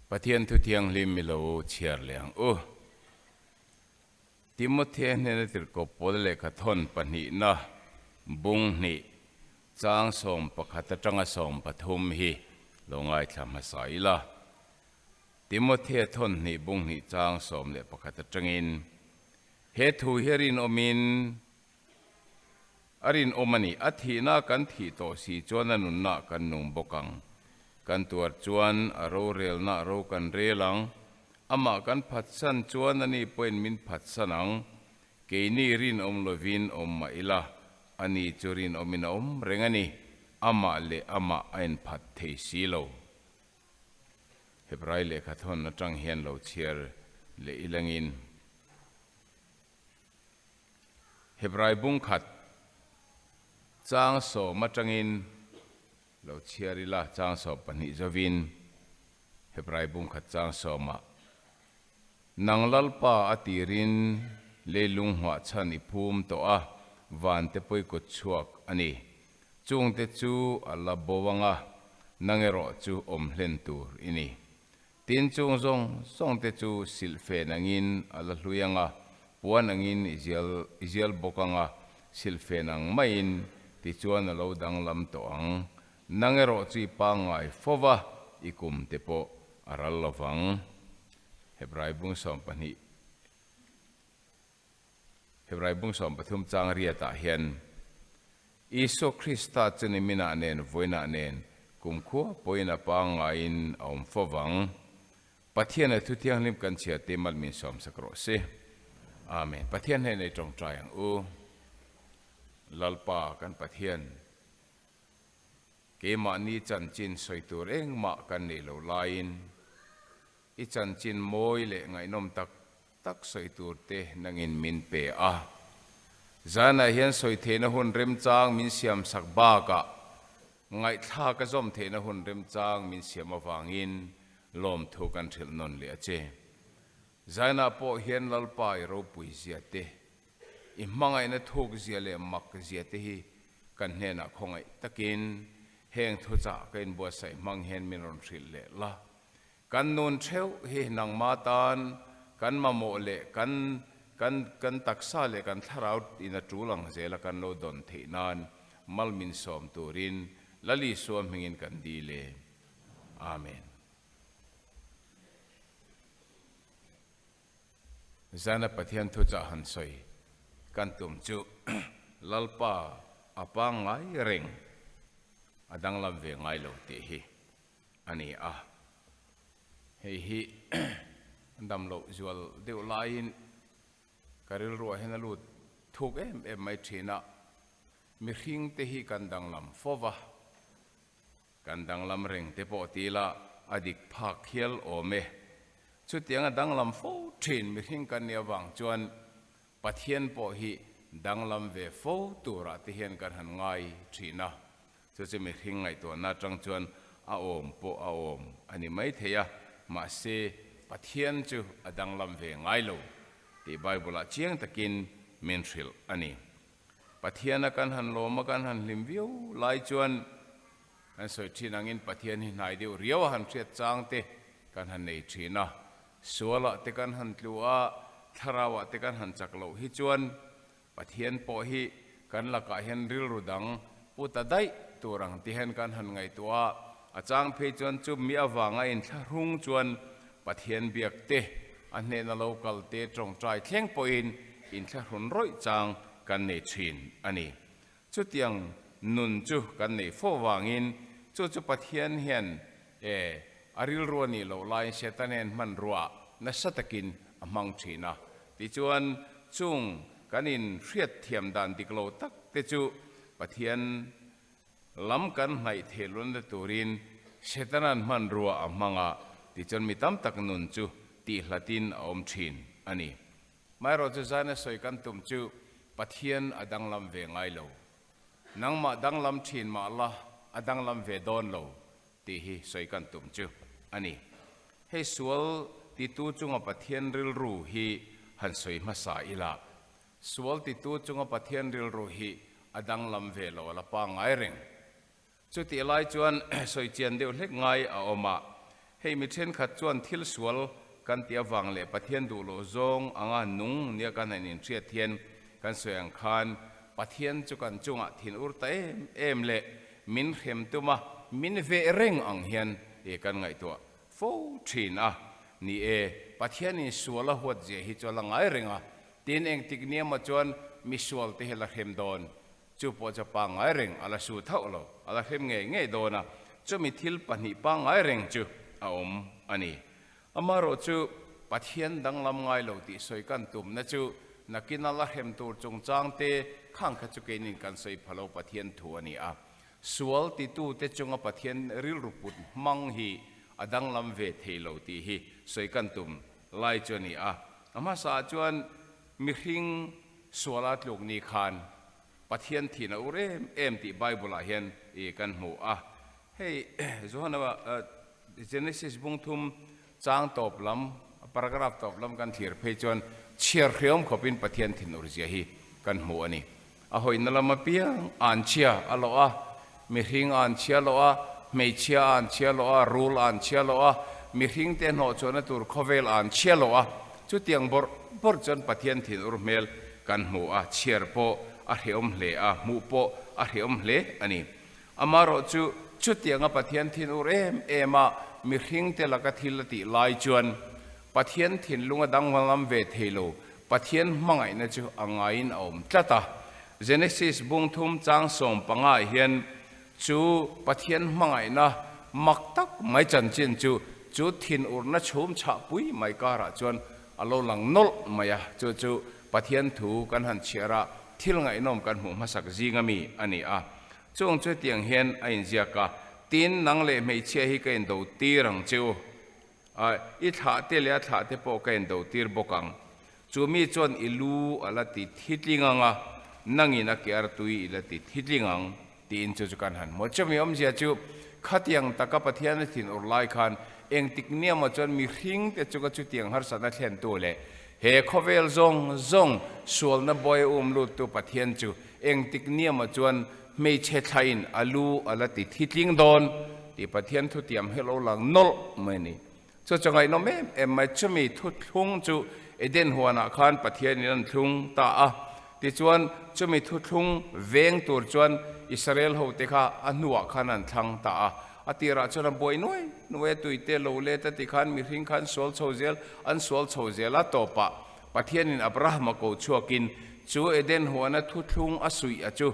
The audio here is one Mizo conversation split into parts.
Pathian thu thianghlim i lo chhiar leh ang u. Timothea hnena tirhkoh Paula lehkhathawn pahnihna bung hnih chang 11 atanga 13 hi lo ngaithla hmasa ila. Timothea thawn hnih bung hnih chang 11 atangin he thu hi a rinawmin A rinawm a ni. A thihna kan thih tawh si chuan a nunna kan nung bawk ang. Kan tuar chuan a rorelna ro kan rel ang. Amah kan phatsan chuan ani pawhin min phatsan ang. Keini rinawm lovin awm mah ila, ani chu rinawmin a awm reng a ni. Amah leh amah a inphat thei si lo. Hebrai lehkhathawn atang hian lo chhiar leh ilangin. Hebrai bung khat chang 10 atangin lo chhiar ila, chang 12 zovin Hebrai bung khat chang 10-ah, Nang Lalpa a tirin leilung hmuah chhan i phum tawh a, van te pawi kut chhuak a ni. Chungte chu a la bo ang a, nang erawh chu awm hlen tur i ni. Tin, chung zawng zawng te chu silhfen angin a la hlui ang a, puan angin i zial i zial bawk ang a, silhfen ang maiin tichuan a lo danglam tawh ang. Nang erawh chu i pangngai fo va, i kum te pawh a ral lo vang. Hebrai bung 12 Hebrai bung 13 chang riatah hian Isua Krista chu niminah nen vawiinah nen kumkhua pawhin a pangngaiin a awm fo vang. Pathian a thu thianghlim kan chhiar te mal min sawmsak rawh se. Amen. Pathian hnenah i tawngtai ang u. Lalpa kan Pathian, keimahni chanchin sawi tur engmah kan neih loh laiin i chanchin mawi leh ngaihnawm tak tak sawi tur te nangin min pe a. Zanah hian sawi theihna hun remchang min siam sak bakah ngaihthlak a zawm theihna hun remchang min siam avangin lawmthu kan hrilh nawn leh a che. Zanah pawh hian Lalpa i ropui zia te, i hmangaihna thuk zia leh mak zia te hi kan hnenah khawngaih takin heng thuchah ka inbuatsaih hmang hian min rawn hrilh leh la. Kan nun theuh hi nangma tan kan mamawh leh kan kan kan taksa leh kan thlarau in a tul ang zela kan lo dawn theih nan mal min sawm turin Lal Isua hmingin kan dil e. Amen. Zana Pathian thuchah han sawi kan tum chu Lalpa a pangngai reng a danglam ve ngai lo tih hi a ni a, hei hi dam loh zual deuh laiin ka rilruah hian a lut thuk em em mai thin a, mihring te hi kan danglam fo va, kan danglam reng te pawh ti ila a dik phak hial awm e. Chutiang a danglam fo thin mihring kan nih avang chuan Pathian pawh hi danglam ve fo turah te hian kan han ngai thin a. Chu chu mihring ngaihtuahna atang chuan a awm pawh a awm a ni mai thei a, mahse Pathian chu a danglam ve ngai lo tih Bible-ah chiang takin min hrilh a ni. Pathiana kan han lawm a, kan han hlim viau lai chuan kan sawi thin angin Pathian hi hnai deuh riau a han hriat chang te kan han nei thin a, sualah te kan han tlu a, thlarauah te kan han chak loh hi chuan Pathian pawh hi kan lakah hian rilru dang pu ta daih tur ang ti hian kan han ngaihtuah a, a chang phei chuan chu mi avanga inthlahrung chuan Pathian biak te, a hnehna lo kal te tawngtai thleng pawhin inthlahrun rawih chang kan nei thin a ni. Chutiang nun chu kan neih fo vangin chu chu Pathian hian e a rilru a nih loh laiin Satan hian hmanrua nasa takin a hmang thin a. Tichuan, chung kan inhriat thiam dan dik lo tak te chu Pathian lam kan hnaih theih luna turin Setana'n hmanrua a hmang a, tichuan mi tam tak nun chu tihlatin a awm thin a ni. Amaherawhchu zaina sawi kan tum chu Pathian a danglam ve ngai lo. Nangmah danglam thin mah la a danglam ve dawn lo tih hi sawi kan tum chu a ni. Hei sual titu chunga Pathian rilru hi han sawi hmasa ila, sual titu chunga Pathian rilru hi a danglam ve lo a la pangngai reng. Chutih lai chuan sawi chian deuh hlek ngai a awm a. Hei mi thenkhat chuan thil sual kan tih avang leh Pathian duh loh zawng anga nung nia kan han inhriat hian kan sawi ang khan Pathian chu kan chungah thin ur ta em em leh min hrem tum a, min veh reng ang hian kan ngaihtuah fo thin a. Ni e, Pathianin sual a huat zia hi chu a la ngai reng a, tin engtik niamah chuan misual te hi a la hrem dawn. Chu pawh chu pangngai reng a la su thauh lo, a la hrem ngei ngei dawn a, chumi thil pahnih pangngai reng chu a awm a ni. Amaherawh chu Pathian danglam ngai lo tih sawi kan tumna chu nakin a la hrem tur chungchang te khang kha chu keinin kan sawi pha lo Pathian thu a ni a. Sual titute chunga Pathian rilru put hmang hi a danglam ve thei lo tih hi sawi kan tum lai chu a ni a. A hmasaah chuan mihring Suala tluk ni khan Pathian thin a ur em em tih Bible ah hian i kan hmu a. Hei Johana Genesis bung thum chang tawp lam, paragraph tawp lam kan thlir phei chuan chhiar hriawm khawpin Pathian thin ur zia hi kan hmu a ni. A hawina lam apiang anchhia a lawh a, mihring anchhia lawh a, hmeichhia anchhia lawh a, rul anchhia lawh a, mihringte hnawhchhuahna tur khawvel anchhia lawh a, chutiang bawrh bawrh chuan Pathian thinur hmel kan hmu a, chhiar pawh a hrehawm hle a, hmuh pawh a hrehawm hle a ni. Amaherawh chu chutianga Pathian thinur em em a mihringte laka thil a tih lai chuan Pathian thinlung a danglam ve thei lo, Pathian hmangaihna chu a ngaiin a awm tlat a. Genesis bung thum chang 15 ah hian chu Pathian hmangaihna mak tak mai chanchin chu chu thinurna chhum chhah pui mai karah chuan a lo lang nawlh mai a, chu chu Pathian thu kan han chhiar a, thil ngaihnawm kan hmuh hmasak zing ami a ni a. Chung chu tiang hian a inziak a, Tin, nang leh hmeichhia hi ka indo tir ang che u. A, i thlah te leh a thlah te pawh ka indo tir bawk ang. Chu mi chuan i lu a la ti thitling ang a, nangin a ke artui i la ti thitling ang, tiin chu chu kan han hmu. Chumi awmzia chu khatiang taka Pathian a thin ur lai khan engtik niamah chuan mihring te chunga chutiang harsatna thlentu leh he khawvel zawng zawng sualna buai a um luttu Pathian chu engtik niamah chuan hmeichhe thlain a lu a la ti thitling dawn tih Pathian thutiam hi lo lang nawlh mai a ni. Chu chu ngaihnawm em em mai, chumi thuthlung chu Eden huanah khan Pathianin an thlung ta a, tichuan chumi thuthlung veng tur chuan Israel hote kha a hnuah khan an thlang ta a. A tirah chuan a buai nuai nuai a, tuite lo let a ti khan mihring khan sual chho zel, an sual chho zel a, tawpah Pathianin Abrahama ko chhuakin chu Eden huana thuthlung a suih a chu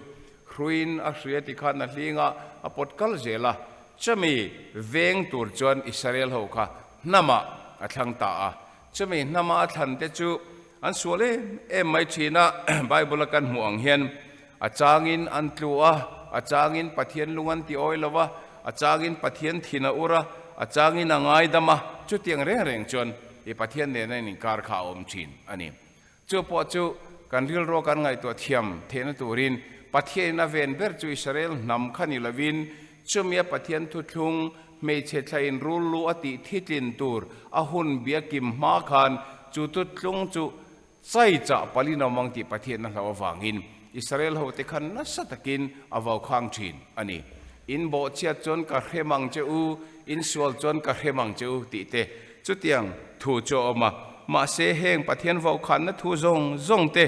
hruiin a hria ti khan a hling a, a pawt kal zel a. Chumi veng tur chuan Israel ho kha hnamah a thlang ta a. Chumi hnama a thlan te chu an sual em em mai thin a, Bible a kan hmuh ang hian a changin an tlu a, a changin Pathian lung an ti awi lo a, a changin Pathian thin a ur a, a changin a ngaidam a, chutiang reng reng chuan i Pathian nena in inkar kha a awm thin a ni. Chu pawh chu kan rilruah kan ngaihtuah thiam theihna turin Pathianin a ven ber chu Israel hnam kha ni lovin chumi a Pathian thuthlung hmeichhe thlain rul lu a tih thitlin tur a hun biakim hma khan chu thuthlung chu chai chah palin awm ang tih Pathian a hlauh avangin Israel hote khan nasa takin a vaukhang thin a ni. In bawhchhiat chuan ka hrem ang che u, in sual chuan ka hrem ang che u tih te Chutiang thu chu a awm a, mahse heng Pathian vauhkhanna thu zawng zawng te,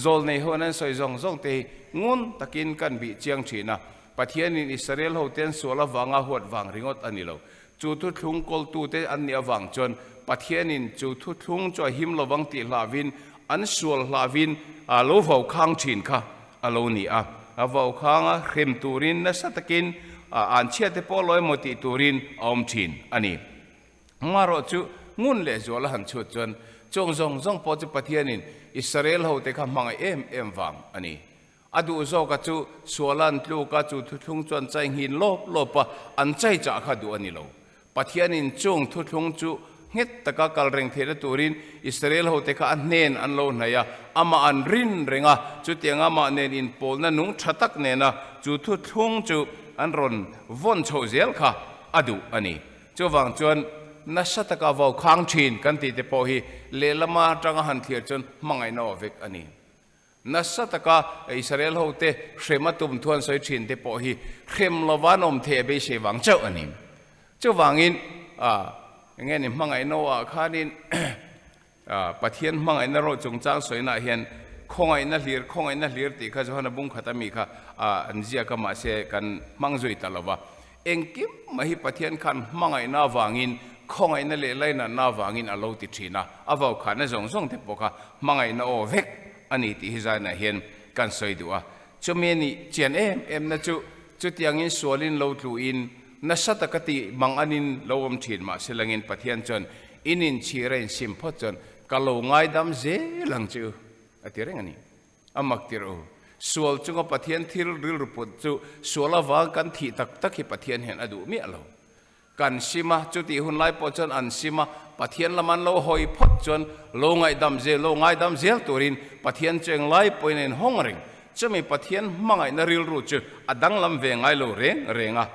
zawlnei ho an an sawi zawng zawng te hi ngun takin kan bih chiang thin a. Pathianin Israel hote an sual avanga huat vang ringawt a ni lo. Chu thuthlung kawltute an nih avang chuan Pathianin chu thuthlung chu a him lovang tih hlauhin an sual hlauhin a lo vaukhang thin kha a lo ni a. A vaukhanga hrem turin nasa takin anchhiate pawh lo emaw tih turin a awm thin a ni. Hmarawh chu ngun leh zual a han chhut chuan chung zawng zawng pawh chu Pathianin Israel hote kha hmangaih em em vang a ni. A duh zawka chu suala an tluk a, chu thuthlung chu an chai nghin lawp lawp a, an chai chah kha duh a ni lo. Pathianin chung thuthlung chu nghet taka kal reng theihna turin Israel hote kha a hnen an lo hnaih a, amah an rin reng a, chutiang amah nen inpawlna nung tha tak nena chu thuthlung chu an rawn vawn chhoh zel kha a duh a ni. Chuvang chuan nasa taka vau khang thin kan tih te pawh hi lehlama atanga han thlir chuan hmangaihna aw vek a ni. Nasa taka Israel hote hrem a tum thu an sawi thin te pawh hi hrem lova an awm thei a beisei vang chauh a ni. Chuvangin Enge ni hmangaihna aw ah khanin Pathian hmangaihna rawh chungchang sawinaah hian khawngaihna hlir, khawngaihna hlir tih kha Johana bung khat ami kha an ziak a, mahse kan hmang zui ta lo va. Engkim mai hi Pathian khan hmangaihna avangin, khawngaihna leh lainatna avangin a lo ti thin a, a vaukhahna zawng zawng te pawh kha hmangaihna aw vek a ni tih hi zainah hian kan sawi duh a. Chumi a nih chian em emna chu chutiangin sualin lo tluin nasa taka tih mang anin lo awm thin mahse langin Pathian chuan in inchhir a insim phawt chuan ka lo ngaidam zel ang che u a ti reng a ni. A mak tirh u, sual chunga Pathian thil rilru put chu sual avang kan thih tak tak hi Pathian hian a duh miah lo. Kan sim a, chutih hun lai pawh chuan an sim a, Pathian lam an lo hawi phawt chuan lo ngaihdam zel, lo ngaidam zel turin Pathian chu englai pawhin a inhawng reng. Chumi Pathian hmangaihna rilru chu a danglam ve ngai lo reng reng a.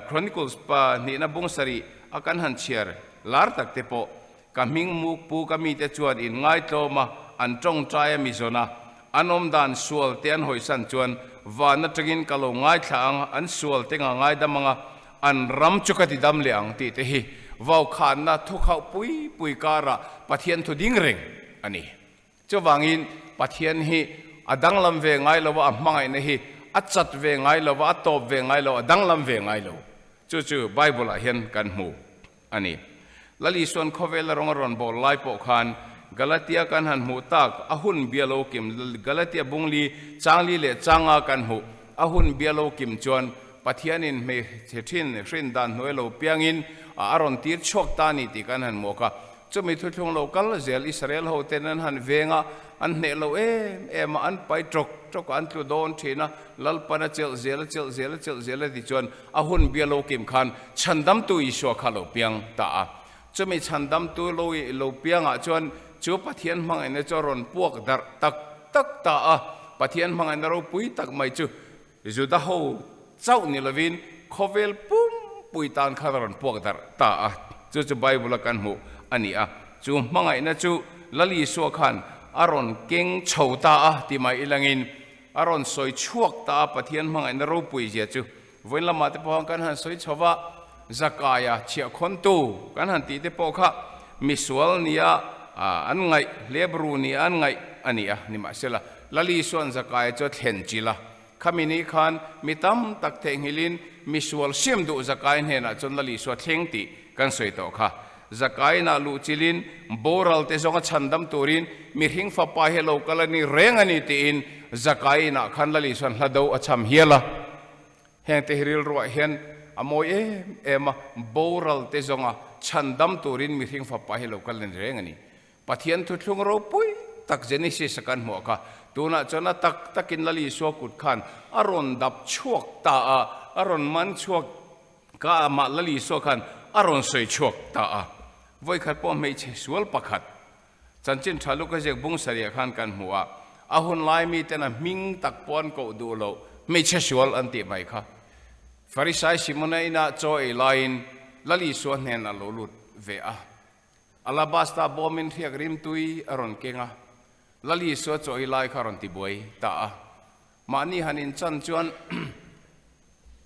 Chronicles pa hnihna bung sarih a kan han chhiar lar tak te pawh ka hming muk pu ka mite chuan in ngaitlawm a, an tawngtai a mi zawn a, an awm dan sual te an hawisan chuan van atangin ka lo ngaithla ang, an sual te nga ngaidam ang a, an ram chu ka ti dam leh ang tih te hi vaukhanna thukhauh pui pui karah Pathian thu ding reng a ni. Chuvangin Pathian hi a danglam ve ngai lo a, a hmangaihna hi a chat ve ngai lo a, a tawp ve ngai lo, a danglam ve ngai lo. Chu chu Bible-ah hian kan hmu a ni. Lal Isuan khawvela rawng a rawn bawl lai pawh khan Galatia kan han hmuh tak a hun bia lo kim, Galatia bungli changli leh changa kan hmuh a hun bia lo kim chuan Pathianin hmeichhe thin hrin dan hnuai lo piangin a rawn tir chhuak ta a ni tih kan han hmuak a. Chumi thuthlung lo kal zel Israel ho ten an han veng a, an hneh lo em em a, an pai tawk tawk a, an tlu dawn thin a, Lalpan a chelh zel a chelh zel a chelh zel a ti chuan a hun bia lo kim khan Chhandamtu Isua kha lo piang ta a. Chumi Chhandamtu lo lo piangah chuan chu Pathian hmangaihna chu a rawn puak darh tak tak ta a, Pathian hmangaihna ropui tak mai chu Juda ho chauh ni lovin khawvel pumpui tan khan a rawn puak darh ta a, chu chu Bible-a kan hmuh a ni a. Chu hmangaihna chu Lal Isua khan a rawn keng chho ta a ti mai ilangin a rawn sawi chhuak ta a, Pathian hmangaihna ropui zia chu vawiin lamah te pawh kan han sawi chho va, Zakaia chhiahkhawntu kan han tih te pawh kha misual nia an ngaih, hlebru nia an ngaih a ni a, nimahsela Lal Isua'n Zakaia chu a thlen chilh a. Khami ni khan mi tam tak theihnghilhin misual siam duh Zakai hnenah chuan Lal Isua thleng tih kan sawi tawh kha. Zakaiinah luh chilhin boral te zawnga chhandam turin mihring fapa hi a lo kal a ni reng a ni tiin Zakaiinah khan Lal Isua'n hla do a cham hial a. Hengte hi rilruah hian a mawi em em a, boral te zawnga chhandam turin mihring fapa hi a lo kal a ni reng a ni. Pathian thuthlung ropui tak Genesis a kan hmuah kha tunah chuan a tak takin Lal Isua kut khan a rawn dap chhuak ta a, a rawn man chhuak ka amah Lal Isua khan a rawn sawi chhuak ta a. Vawikhat pawh hmeichhe sual pakhat chanchin tha Luka ziak bung sarih khan kan hmu a, a hun lai miten a hming tak pawh an koh duh loh hmeichhe sual an tih mai kha. Farisai Simona inah chaw ei laiin Lal Isua hnen a lo lut ve a. Alabasta bawmin hriak rimtui a rawn keng a, Lal Isua chaw ei lai kha a rawn tibuai ta a. Mahni han inchan chuan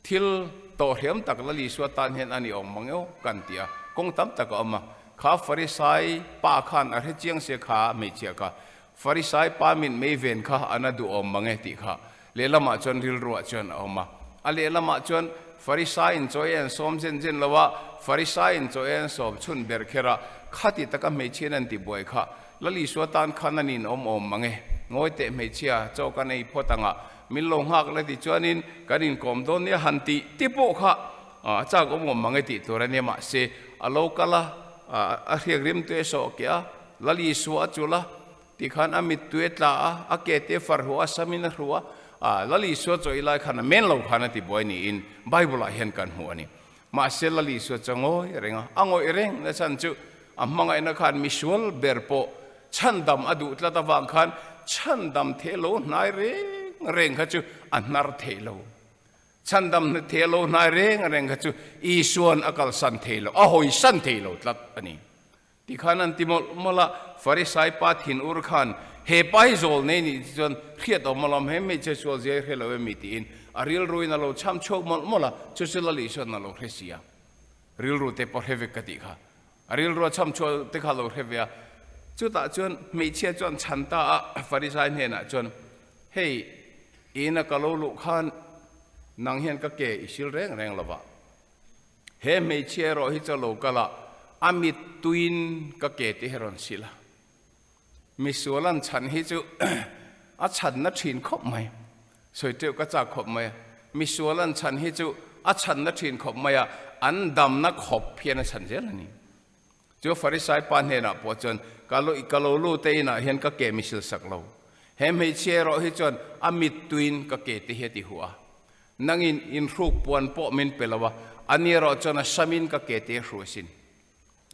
thil tawhhriam tak Lal Isua tan hian a ni awm mang eo kan ti a, kawng tam tak a awm a. Kha Farisai pa khan a hrechiang sia kha hmeichhia kha, Farisai pa min mei ven kha a na duh awm mang e tih kha Lehlamah chuan rilruah chuan a awm a. A lehlamah chuan Farisaiin chaw ei an sawm zen zen lo a, Farisaiin chaw ei an sawm chhun ber kher a, khati taka hmeichhiain an ti buai kha. Lal Isua tan khan an in awm awm mang e. Ngawi teh hmeichhia, chaw kan ei phawt ang a, min lo nghak la ti chuanin kan inkawm dawn nia han tih ti pawh kha a chak awm awm mang e tih tur a nia. Mahse, a lo kal a, a hriak rim tue sawh keh a, Lal Isua a chul a, Tikhan a mittui a tla a, a ke te far hu a, samin a hru a, a Lal Isua chaw i lai khan a men lo khan a ti buai niin Bible ah hian kan hmu a ni. Mahse Lal Isua chu a ngawi reng a, a ngawih reng na chhan chu a hmangaihna khan misual ber pawh chhandam a duh tlat avang khan chhandam theh lo hnai reng reng kha chu a hnar thei lo. Chhandam theh lo hnai reng reng kha chu Isua'n a kalsan thei lo, a hawisan thei lo tlat a ni. Tikhan an ti mawlh mawlh a, Farisai pa thin ur khan, He pa hi zawl nei nih te chuan hriat awm alawm, he hmeichhe sual zia hi hre lo em mi tiin a rilruin a lo chham chhuak mawlh mawlh a, chu chu Lal Isua'n a lo hre si a, rilru te pawh hre vek ka tih kha. A rilrua chham chhuah te kha lo hre ve a. Chutah chuan hmeichhia chuan chhan ta a, Farisai hnenah chuan, Hei, ina ka lo luh khan nang hian ka ke i sil reng reng lo va. He hmeichhia erawh hi chu a lo kal a, a mittuiin ka ke te hi a rawn sil a. Misual an chhan hi chu a chhanna thin khawp mai. Sawi teuh ka chak khawp mai a. Misual an chhan hi chu a chhanna thin khawp mai a, an damna khawp hian a chhan zel a ni. Chu Farisai pa hnenah pawh chuan, Ka lo ka lo lu te inah hian ka ke mi sil sak lo. He hmeichhia erawh hi chuan a mittuiin ka ke te hi a ti huh a. Nangin inhruk puan pawh min pe lo a, ani erawh chuan a samin ka ke te a hru asin.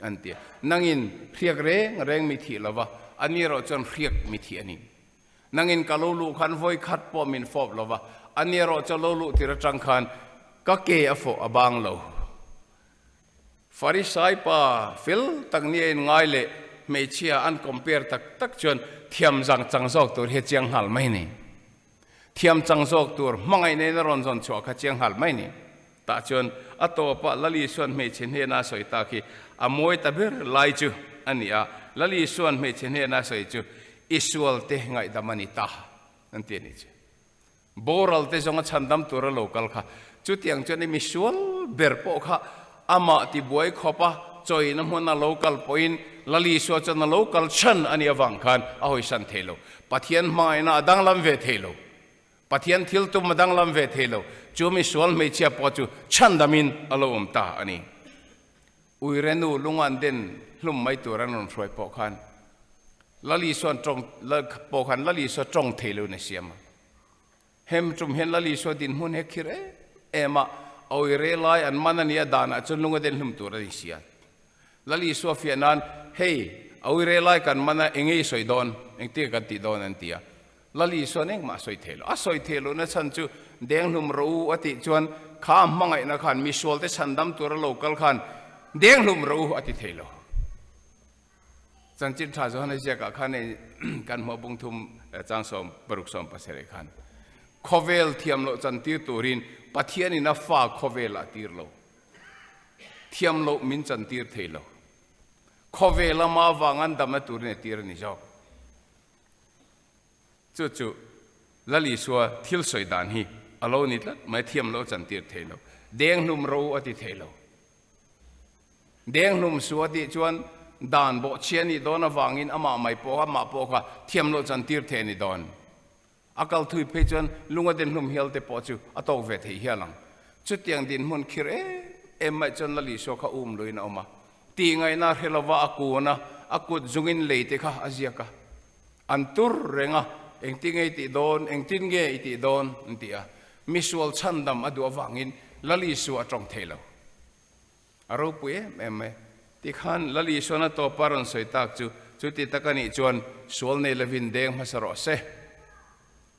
An ti a. Nangin hriak reng reng mi thih lo va, ani erawh chuan hriak mi thih a ni. Nangin ka lo luh khan vawi khat pawh min fawp lo va, ani erawh chuan lo luh tir atang khan ka ke a fawh a bang lo. Farisai pa fel tak nia inngai leh hmeichhia an compare tak tak chuan thiam zang chang zawk tur hi a chiang nghal mai ni. Thiam chang zawk tur hmangaih nena rawn zawn chhuah kha chiang nghal mai ni. Tah chuan a tawpah Lali Suan hmeichhe hnena sawi tak hi a mawi ta ber lai chu a ni a, Lali Suan hmeichhe hnena sawi chu i sualte ngaihdam a ni ta an ti a ni chu. Boral te zawnga chhandam tura lo kal kha chutiang chuan i misual ber pawh kha amah tibuai khawpa chawina hmuna lo kal pawhin Lali Sua chuan a lo kal chhan a nih avang khan a hawisan thei lo. Pathian hmangaihna a danglam ve thei lo. Pathian thil tum a danglam ve thei lo. Chu misual hmeichhia pawh chu chhandamin a lo awm ta a ni. Uirenu lungan den hlum mai tur an rawn hruai pawh khan Lali Suan tawng pawh khan Lali Sua tawng thei lo in a siam a. Hem tum hian Lali Sua dinhmun he khir em em a, a uire lai an man a nia danah chuan lunga den hlum tur a ni sia. Lali Sua fiah nan, Hei, a uire lai kan man a, enge i sawi dawn? Engtin kan tih dawn? an ti a. Lali chuan engmah a sawi thei lo. A sawi thei lohna chhan chu Denghlum rawh u a tih chuan kha a hmangaihna khan misualte chhandam tura lo kal khan Denghlum rawh u a ti thei lo. Chanchin tha Johana ziakah khan hei kan hmuh bung thum chang 67 70 khan khawvel thiam loh chantir turin Pathianin a fa khawvel a tir lo. Thiam loh min chantir thei lo. Khawvel ama avanga an damna turin a tir a ni zawk. Chu chu Lal Isua thil sawi dan hi a lo ni tlat mai, thiam lo chantir thei lo, denghlum ro a ti thei lo. Denghlum su a tih chuan dan bawhchhia nih dawn avangin amah mai pawh amah pawh kha thiam lo chantir thei a ni dawn. A kal thui phei chuan lunga denhlum hial te pawh chu a tawk ve thei hial ang. Chutiang dinhmun khir em em mai chuan Lal Isua kha um luin a awm a. Tih ngaihna hre lova a kun a, a kut zungin lei te kha a ziak a. An tur reng a, engtin nge i tih dawn, engtin nge i tih dawn an ti a. Misual chhandam a duh avangin Lal Isua a tawng thei lo. A ropui em em mai. Tikhan Lal Isuan a tawpa rawn sawi tak chu, chuti tak a nih chuan sual nei lovin deng hmasa rawh se.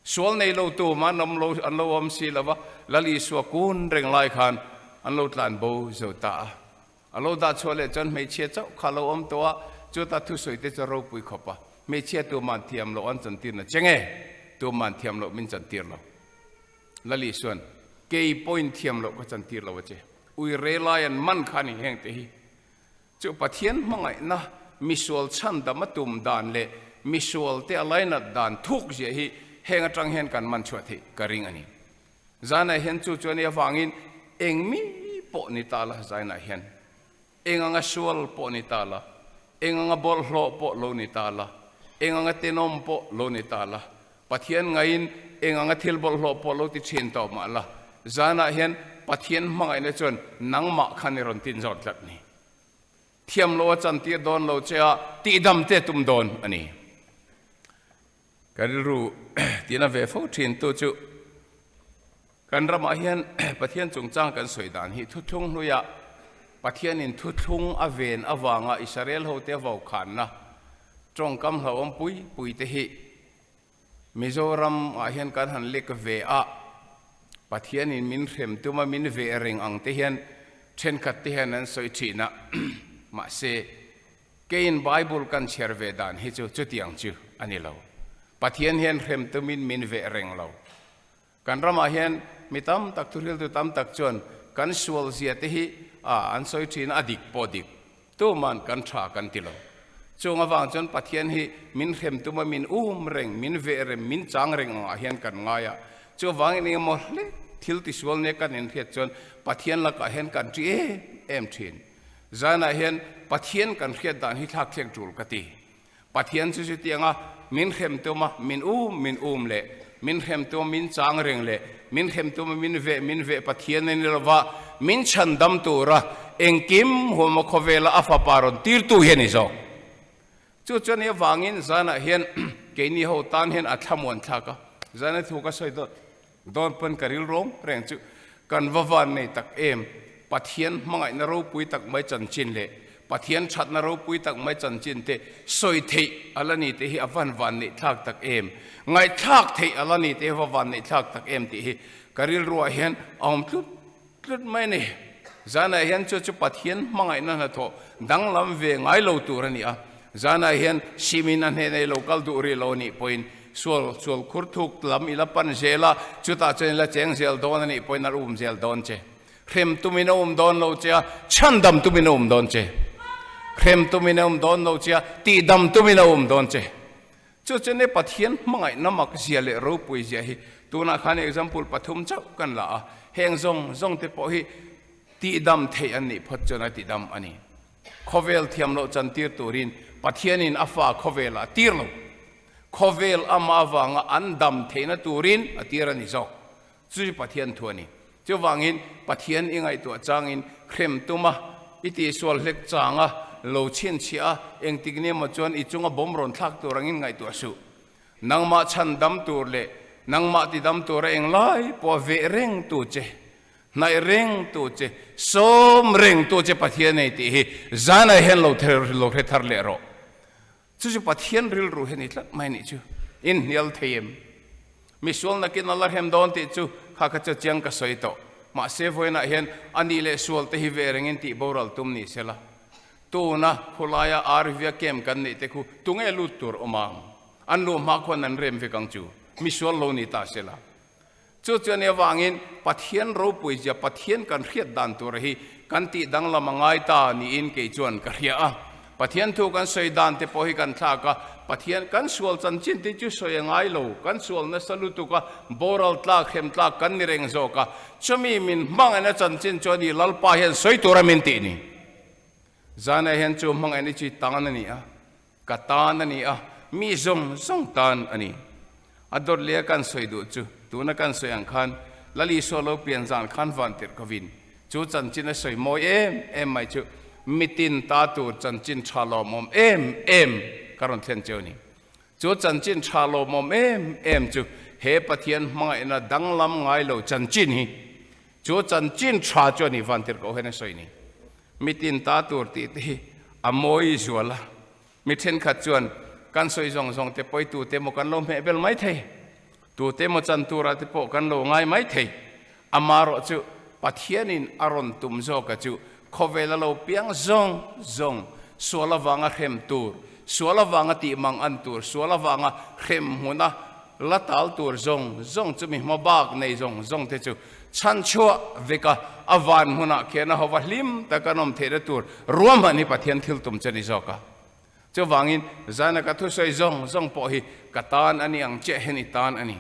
Sual nei lo tu mah an awm lo, an lo awm si lo va, Lal Isua kun reng lai khan an lo tlan bo zo ta a. A lo dah chhuah leh chuan hmeichhia chauh kha a lo awm tawh a, chuta thusawi te chu a ropui khawp a, hmeichhia tuman thiam loh an chantir na che nge? Tuman thiam loh min chantir lo. Lal Isuan, Kei pawhin thiam loh ka chantir lo a che. Ui re lai an man kha a ni heng te hi. Chu Pathian hmangaihna misual chhandam a tum dan leh misual te a lainat dan thuk ziah hi heng atang hian kan man chhuah theih ka ring a ni. Zainah hian chu chu a nih avangin eng mi pawh ni ta la zainah hian eng anga sual pawh ni ta la, eng anga bawlhhlawh pawh lo ni ta la, eng anga tenawm pawh lo ni ta la, Pathian ngaiin eng anga thil bawlhhlawh pawh lo ti thin tawh mah la, zanah hian Pathian hmangaihna chuan nangmah khan i rawn tin zawt tlat ni. Thiam lo a chantir dawn lo che a, tihdam te tum dawn a ni. Ka rilru tina ve fo thin tu chu kan ramah hian Pathian chungchang kan sawi dan hi thuthlung hluiah Pathianin thuthlung a ven avanga Israel hote vaukhanna tawngkam hlauhawm pui pui te hi Mizoram ah hian kan han lek ve a, Pathianin min hrem tuma min veh reng ang te hian thenkhat te hian an sawi thin a, mahse Keiin Bible kan chhiar ve dan hi chu chutiang chu a ni lo. Pathian hian hrem tumin min veh reng lo. Kan ramah hian mi tam tak, thuhriltu tam tak chuan kan sualzia te hi an sawi thin a, a dik pawh dik. Tuman kan tha kan ti lo. Chung avang chuan Pathian hi min hrem tuma min um reng, min veh rem, min chang reng angah hian kan ngai a. Chuvangin engemaw hlek thil tisual nia kan inhriat chuan Pathian lakah hian kan ṭi em em ṭhin. Zanah hian Pathian kan hriat dan hi thlak thlek ṭul ka ti. Pathian chu chutianga min hrem tuma min um min um leh, min hrem tuma min chang reng leh, min hrem tuma min veh min veh Pathian a ni lova, min chhandam tura engkim huama khawvela a fapa rawn tirtu hi a ni zawk. Chu chuan i avangin zanah hian keini ho tan hian a thlamuan thlak a, zana thu ka sawi dawt Dawn pawn ka ril rawng reng chu kan va van nei tak em, Pathian hmangaihna ropui tak mai chanchin leh Pathian thatna ropui tak mai chanchin te sawi theih a la ni te hi a van van neih thlak tak em, ngaihthlak theih a la ni te hi va van neih thlak tak em tih hi ka rilruah hian a awm tlut tlut mai a ni. Zanah hian chu chu Pathian hmangaihna hnathawh danglam ve ngai lo tur a ni a. Zanah hian simin a hneh nei lo kal duh rih lo a nih pawhin sual sual khur thuk lam i la pan zel a, chutah chuan i la cheng zel dawn a nih pawhin a um zel dawn che. Hrem tumin a um dawn lo che a, chhandam tumin a um dawn che. Hrem tumin a um dawn lo che a, tihdam tumin a um dawn che. Chu chu ni Pathian hmangaihna mak zia leh ropui zia hi tunah khan example pathum chauh kan la a, heng zawng zawng te pawh hi tihdam theih an nih phawt chuan a tidam a ni. Khawvel thiam loh chantir turin Pathianin a fa khawvelah a tir lo. Khawvel ama avanga an dam theihna turin a tir a ni zawk. Chu chu Pathian thu a ni. Chuvangin Pathian i ngaihtuah changin hrem tuma i tihsual hlek changa lo chhinchhiah a, engtik ni emaw chuan i chunga bawm rawn thlak tur angin ngaihtuah suh. Nangmah chhan dam tur leh nangmah tidam tura englai pawh veh reng tu che, hnaih reng tu che, sawm reng tu che Pathian ei tih hi zanah hian lo lo hre thar leh rawh. Chu chu Pathian rilru hi a ni tlat mai nih chu. In hnial thei em? Misual nakin a la hrem dawn tih chu kha kha chu chiang ka sawi tawh. Mahse vawiinah hian a nih leh sual te hi ve rengin tih boral tum ni sela. Tuna khulaia RV-a camp kan neih te khu tunge lut tur awm ang? An luh hma khuan an rem vek ang chu. Misual lo ni ta sela. Chu chu a nih avangin Pathian ropui zia, Pathian kan hriat dan tur hi kan tih danglam a ngai ta niin kei chuan ka hria a. Pathian thu kan sawi dan te pawh hi kan thlak a, Pathian kan sual chanchin te chu sawi a ngai lo, kan sual nasa lutuk a, boral tlak, hrem tlak kan ni reng zawk a, chumi min hmangaihna chanchin chu a ni Lalpa hian sawi tura min tih ni. Zanah hian chu hmangaihna chi tan a ni a. Ka tan a ni a, mi zawng zawng tan a ni. A dawt leh a kan sawi duh chu, tuna kan sawi ang khan Lal Isua lo pian zan khan van tirh kovin chu chanchin a sawi mawi em em mai chu mitin ta tur chanchin tha lawmawm em em ka rawn thlen cheu a ni. Chu chanchin tha lawmawm em em chu he Pathian hmangaihna danglam ngai lo chanchin hi Chu chanchin tha chu a ni van tirh koh hian a sawi ni. Mitin ta tur tih te hi a mawi zual a, mi thenkhat chuan kan sawi zawng zawng te pawi tute emaw kan lo hmeh bel mai thei, tute emaw chan turah te pawh kan lo ngai mai thei. Amarawh chu Pathianin a rawn tum zawka chu khawvel a lo piang zawng zawng, sual avanga hrem tur, sual avanga tih mang an tur, sual avanga hrem hmuna La tal tur zawng zawng chu mi hma bak nei zawng zawng te chu chhan chhuah vek a, a van hmunah khian a hova hlim taka an awm theihna tur ruahman hi Pathian thil tum chu a ni zawk a. Chuvangin zana ka thusawi zawng zawng pawh hi ka tan a ni ang chiah hian i tan a ni.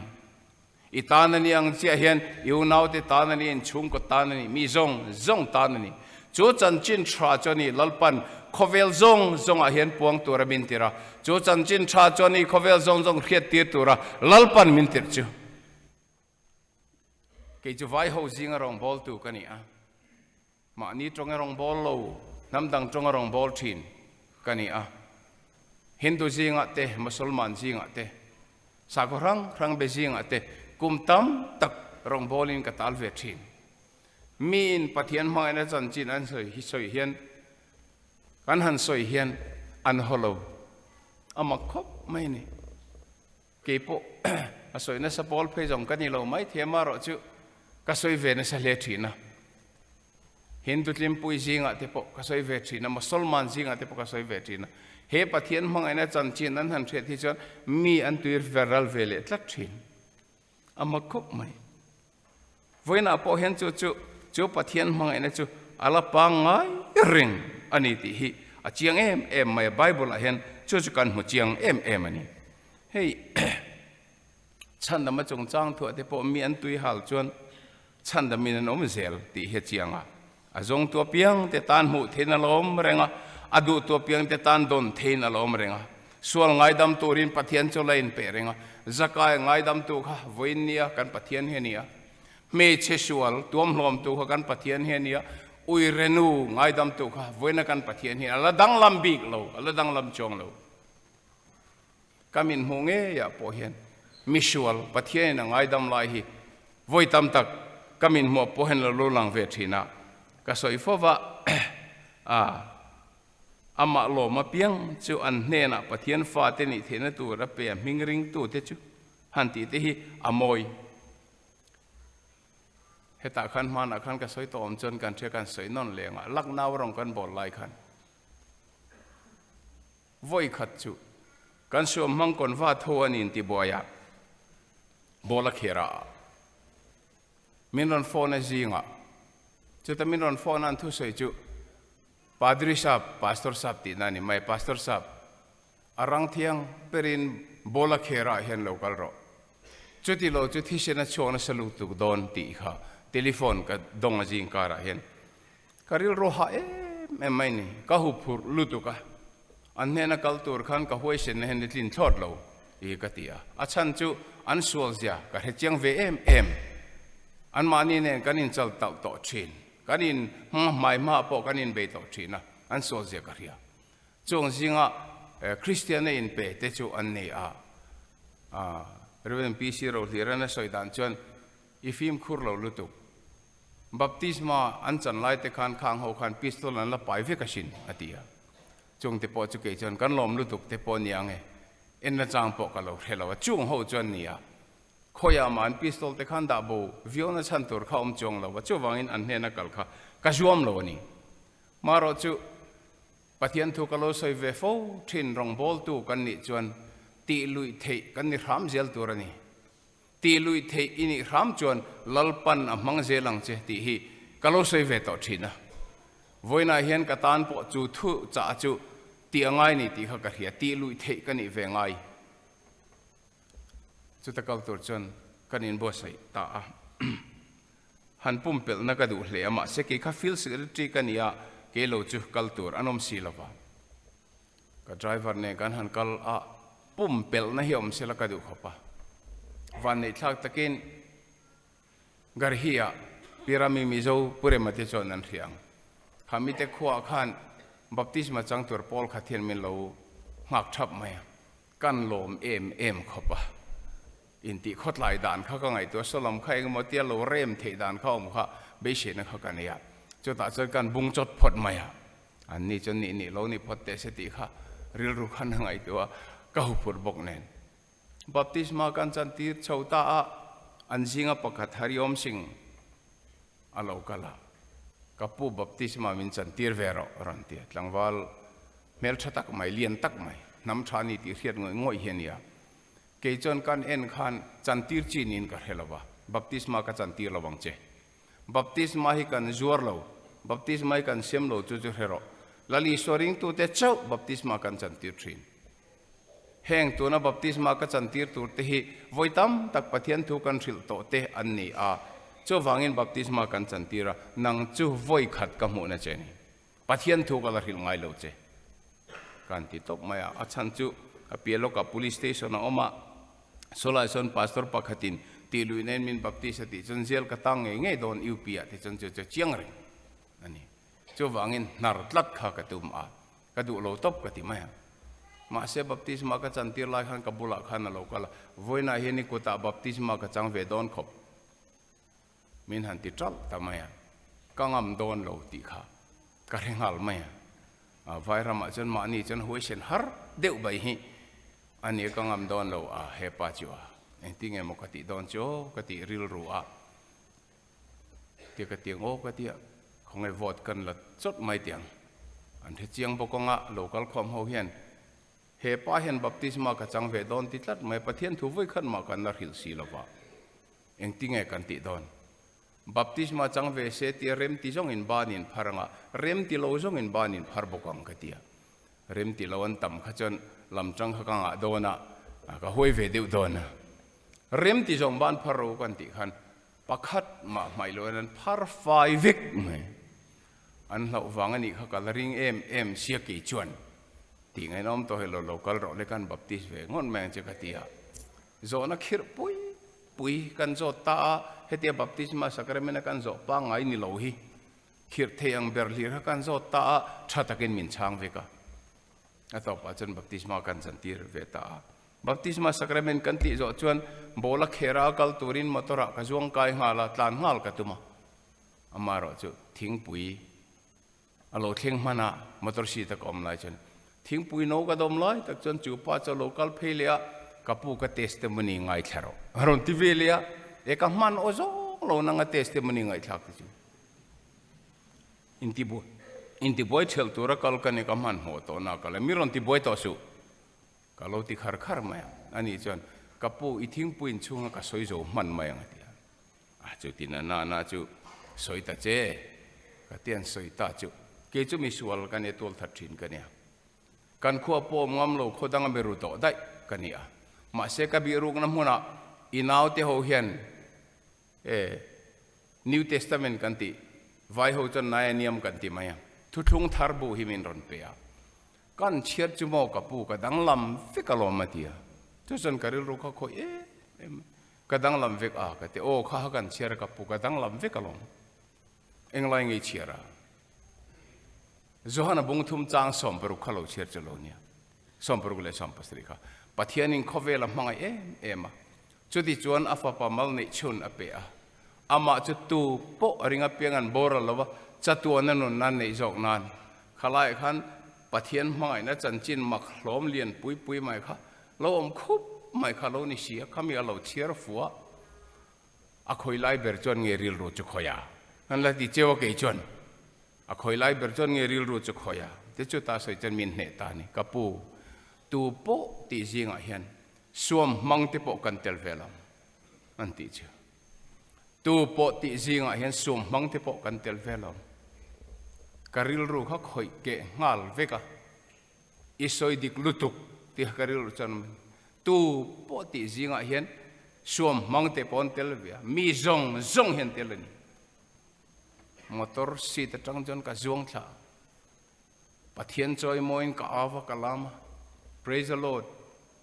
I tan a ni ang chiah hian i unaute tan a ni, inchhungkaw tan a ni, mi zawng zawng tan a ni. Chu chanchin tha chu a ni, Lalpan khawvel zawng zawngah hian puang tura min tir a. Chu chanchin tha chu a ni, khawvel zawng zawng hriat tir tura Lalpan min tirh chu. Kei chu vai ho zinga rawngbawltu ka ni a, mahni tawnga rawngbâwl lo, hnam dang tawnga rawngbâwl thin ka ni a. Hindu zingah te, Mosolman zingah te, sakhaw hrang hrang be zingah te kum tam tak rawngbâwlin ka tal ve thin. Miin Pathian hmangaihna chanchin an sawi hi sawi hian kan han sawi hian an haw lo a mak khawp mai a ni. Kei pawh a sawi nasa pawl phei zawng ka ni lo mai thiam a rawh chu ka sawi ve nasa hle thin a. Hindu tlimpui zingah te pawh ka sawi ve thin a, Mosolman zingah te pawh ka sawi ve thin a. He Pathian hmangaihna chanchin an han hriat hi chuan mi an tuir ral ve leh tlat thin. A mak khawp mai. Vawiinah pawh hian chu chu chu Pathian hmangaihna chu a la pangngai reng a ni tih hi a chiang em em mai a, Bible ah hian chu chu kan hmu chiang em em a ni. Hei chhandama chungchang thuah te pawh mi an tui hal chuan chhandamin an awm zel tih hi a chiang a, a zawngtu apiang te tan hmuh thein a la awm reng a, a duhtu apiang te tan dawn thein a la awm reng a, sual ngaidam turin Pathian chu la inpeh reng a, Zakai ngaidamtu kha vawiin nia kan Pathian hi a ni a, Hmeichhe sual tuamhlawmtu kha kan Pathian hi a nia, uirenu ngaidamtu kha vawiina kan Pathian hi a la danglam bik lo, a la danglam chuang lo. Ka min hmuh ngeiah pawh hian misual Pathianin a ngaidam lai hi vawi tam tak ka min hmuh pawh hian a lo lang ve thin a, ka sawi fo va, a amah lawm apiang chu an hnenah Pathian fate nih theihna tur a pe a hming ringtute chu han tih te hi a mawi. Hetah khan hmanah khan ka sawi tawh awm chuan kan hria kan sawi nawn leng a, Lucknow rawng kan bawl lai khan vawi khat chu kan suam hmang kawn va tho a ni inti buai a, ball a kher a, min rawn phone a zingah chuta min rawn phone a an thusawi chu Padri Sap, Pastor Sap tihna a ni mai, Pastor Sap A rang thiang perin ball a kherah hian lo kal rawh. Chuti lo chu thisen a chhuak nasa lutuk dawn tih kha telephone ka dawng a zing karah hian ka rilru hah em em mai ni. Ka huphurh lutuk a, an hnena kal tur khan ka huaisenna hian i tlin thlawt lo i ka ti a. A chhan chu an sual zia ka hre chiang ve em em. Anmahni nen kan inchal tauh tawh thin. Kan in hma hmai hmaah pawh kan inbei tawh thin a, an sual zia ka hria. Chung zinga Kristianna inpe te chu an ni a. Rev. PC Rohlirana sawi dan chuan, I fimkhur lo lutuk. Baptisma an chan lai te khan khang ho khan pistol an la pai vek asin, a ti a. Chung te pawh chu kei chuan kan lawm lutuk te pawh ni ang e. Enna chang pawh ka lo hre lo a. Chung ho chuan ni a. Khawiah mah an pistol te khan dah bo viauna chhan tur kha awm chuang lo a. Chuvangin an hnena kal kha ka zuam lo a ni. Marawh chu Pathian thu ka lo sawi ve fo thin rawngbawltu kan nih chuan tih luih theih kan ni hram zel tur a ni. Tih luih theih i nih hram chuan Lalpan a hmang zel ang che tih hi ka lo sawi ve tawh thin a. Vawiinah hian ka tan pawh chu thu chah chu tih a ngai ni tih kha ka hria, tih luih theih ka nih ve ngai. Chuta kal tur chuan kan inbuatsaih ta a. Han pumpelhna ka duh hle a, mahse kei kha field secretary ka ni a, kei lo chu kal tur an awm si lo va. Ka driver nen kan han kal a, pumpelhna hi awm sela ka duh khawp a. Vanneihthlak takin Garhi-ah Pirami Mizo Purema te chuan an hria ang. Kha mite khuaah khan baptisma chang tur pawl khat hian min lo nghak thap mai a, kan lawm em em khawp a. Intih khawtlai dan kha ka ngaihtuah saw lam kha engemaw tia lo rem theih dan kha awm kha beiseina kha ka nei a, chutah chuan kan bung chawt phawt mai a, an ni chuan nih nih lo ni phawt teh se tih kha rilru khan a ngaihtuah a, ka huphurh bawk nen. Baptisma kan chantir chho ta a, an zinga pakhat Hariom Singh a lo kal a, ka pu baptisma min chantir ve rawh a rawn ti a, tlangval hmeltha tak mai, lian tak mai, hnam tha a ni tih hriat ngawih ngawih hi a ni a. Kei chuan kan en khan chantir chi niin ka hre lo va, baptisma ka chantir lo vang che. Baptisma hi kan zuar lo, baptisma hi kan siam lo chu chu hre rawh. Lal Isua ringtute chauh baptisma kan chantir thin. Heng tuna baptisma ka chantir tur te hi vawi tam tak Pathian thu kan hrilh tawh te an ni a, chuvangin baptisma kan chantir a, nang chu vawi khat ka hmuhna che ni. Pathian thu ka la hrilh ngai lo che. Kan ti tawp mai a, a chhan chu a piah lawkah Police Station a awm a, sawlai sawn Pastor pakhatin tih luih nen min baptist a tih chuan jail ka tang ngei ngei dawn UP ah ti chuan chu chu chiang reng a ni. Chuvangin hnar tlat kha ka tum a, ka duh lo tawp ka ti mai a. Mahse baptisma ka chantir lai khan ka bulah khan a lo kal a, vawiinah hian i kutah baptisma ka chang ve dawn khawp. Min han ti ṭalh ta mai a, ka ngam dawn lo tih kha ka hre nghal mai a. Vai ramah chuan mahni chuan huaisen har deuh bai hi a nia ka ngam dawn lo a, hepa chu a engtin nge maw ka tih dawn chu aw ka tih rilru a, tia ka tiang aw ka tia khawnge vote kan la chawt mai tiang an hre chiang bawk anga local khawm ho hian he pa hian baptisma ka chang ve dawn ti tlat mai Pathian thu vawi khat mah kan la hrilh si lova. Engtinge kan tih dawn? Baptisma chang ve se tia rem ti zawngin banin phar anga, rem ti lo zawngin banin phar bawk ang ka ti a. Rem ti lo an tam kha chuan lam tang kha ka ngah dawn a, ka huai ve deuh dawn a. Rem ti zawng ban phar ro kan tih khan pakhat mah hmaih loin an phar fai vek mai. An hlauh vang a nih kha ka la ring em em sia kei chuan tih ngainawm tawh hei lo lo kal rawh le kan baptist ve ngawt mai ang che ka ti a. Zawhna khirh pui pui kan zawt ta a, hetia baptisma sacrament a kan zawh pangngai ni lo hi Khirh thei ang ber hlir kha kan zawt ta a, tha takin min chhang vek a. A tawpah chuan baptisma kan chantir ve ta a. Baptisma sacrament kan tih zawh chuan ball a khera a kal turin motor ah ka zuang kai nghal a, tlan nghal ka tum a. Amaherawh chu thingpui a lo thleng hman a, motor seat a ka awm lai chuan thingpui no ka dawm lai tak chuan chu pa chu a lo kal phei leh a, ka pu ka testimony ngaithla rawh a rawn ti ve leh a, e ka hman aw zawng lo nang a testimony ngaihthlak te chu. Intibuai intibuai ṭhelh tura kal ka ni ka hmanhmawh tawh nak a le, mi rawn tibuai tawh suh ka lo ti khar khar mai a, ani chuan ka pu i thingpui inchhunga ka sawi zo hman mai ang a ti a, a chutin a nana chu sawi ta che ka ti an sawi ta chu kei chu misual ka nia tual that ṭhin ka nia, kan khua pawh awm ngam lo khaw danga mi ru tawh daih ka ni a, mahse ka bihrukna hmunah i naute ho hian E, New Testament kan tih, vai ho chuan Naya Niyam kan ti mai a, Thuthlung thar bu hi min rawn pe a. Kan chhiat chu maw ka pu ka danglam vek alawm a ti a. Chu chuan ka rilru kha khawi em em, ka danglam vek a ka ti, aw kha kan chhiar a ka pu ka danglam vek alawm. Englai ngei chhiar a? Johana bung thum chang 60 kha lo chhiar chu lo nia. 60 leh 70 kha. Pathianin khawvel a hmangaih em em a. Chutichuan a fapa mal neih chhun a pe a, amah chu tu pawh a ring apiang an boral lo va, chatuana nunna an neih zawk nan. Khalaiah khan Pathian hmangaihna chanchin mak hlawm lian pui pui mai kha lo awm khup mai kha lo ni si a, khami a lo chhiar fu a, a khawi lai ber chuan nge rilru chu khawi a? An la ti cheu a kei chuan a khawi lai ber chuan nge rilru chu khawi a? Te chu ta sawi chuan min hneh ta a ni. Ka pu, tu pawh tih zingah hian Suam hmang te pawh kan tel ve lo an tih chu. Tu pawh tih zingah hian suam hmang te pawh kan tel ve lo. Ka rilru kha khawih keh nghal vek a, i sawi dik lutuk tih kha ka rilru chuan awm a ni. Tu pawh tih zingah hian suam hmang te pawh an tel ve a, mi zawng zawng hian tel a ni. Motor seat atang chuan ka zuang thla a. Pathian chawimawiin ka au a, ka lam a, Praise the Lord,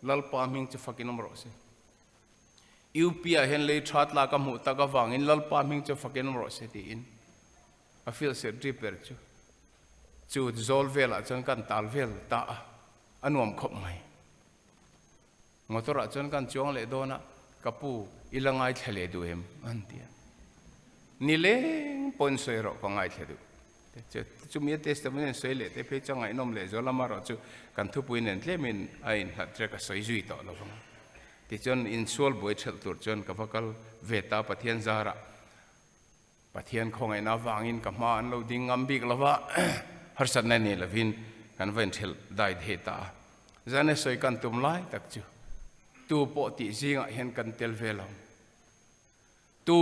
Lalpa hming chu fakin awm rawh se. UP ah hian lei tha tla ka hmuh tak avangin Lalpa hming chu fakin awm rawh se tiin a field secretary ber chu chu zawl velah chuan kan tal vel ta a, a nuam khawp mai. Motor ah chuan kan chuang leh dawn a, ka pu i la ngaithla leh duh em? An ti a. Ni leng pawhin sawi rawh ka ngaithla duh. Chumi a testimony an sawi leh te phei chuan ngaihnawm leh zual amaherawh chu kan thupui nen tlemin a inhlat rek a sawi zui tawh lo vang. Tichuan insual buai ṭhelh tur chuan ka va kal ve ta Pathian zarah. Pathian khawngaihna avangin ka hma an lo ding ngam bik lo va, harsatna nei lovin kan va inṭhelh dai thei ta a. Zane sawi kan tum lai tak chu tu pawh tih zingah hian kan tel ve lo. Tu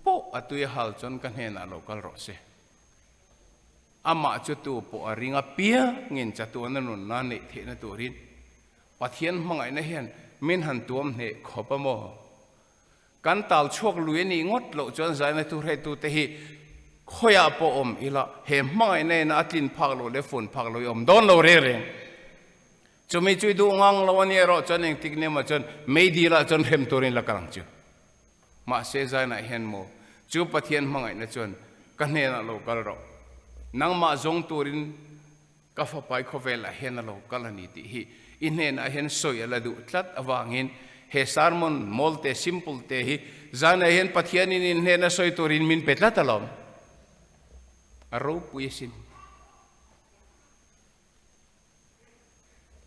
pawh a tui a hal chuan ka hnenah lo kal rawh se. Amah chu tu pawh a ring apiangin chatuana nunna neih theihna turin Pathian hmangaihna hian min han tuam hneh khawp a maw? Kan tal chhuak lui a nih ngawt loh chuan zaina thuhreitute hi khawiah pawh awm ila he hmangaihna ina a tlin phak loh leh fun phak loh i awm dawn lo reng reng. Chumi chu i duh ngang lo a nih erawh chuan engtik ni emaw chuan meidilah chuan hrem turin la kal ang chu. Mahse zainah hian maw chu Pathian hmangaihna chuan ka hnenah lo kal rawh. Nangmah zawng turin Ka fapai khawvelah hian a lo kal a ni tih hi i hnenah hian sawi a la duh tlat avangin he sermon mawl te, simple te hi zanah hian Pathianin in hnena sawi turin min pe tlat alawm. A ropui asin.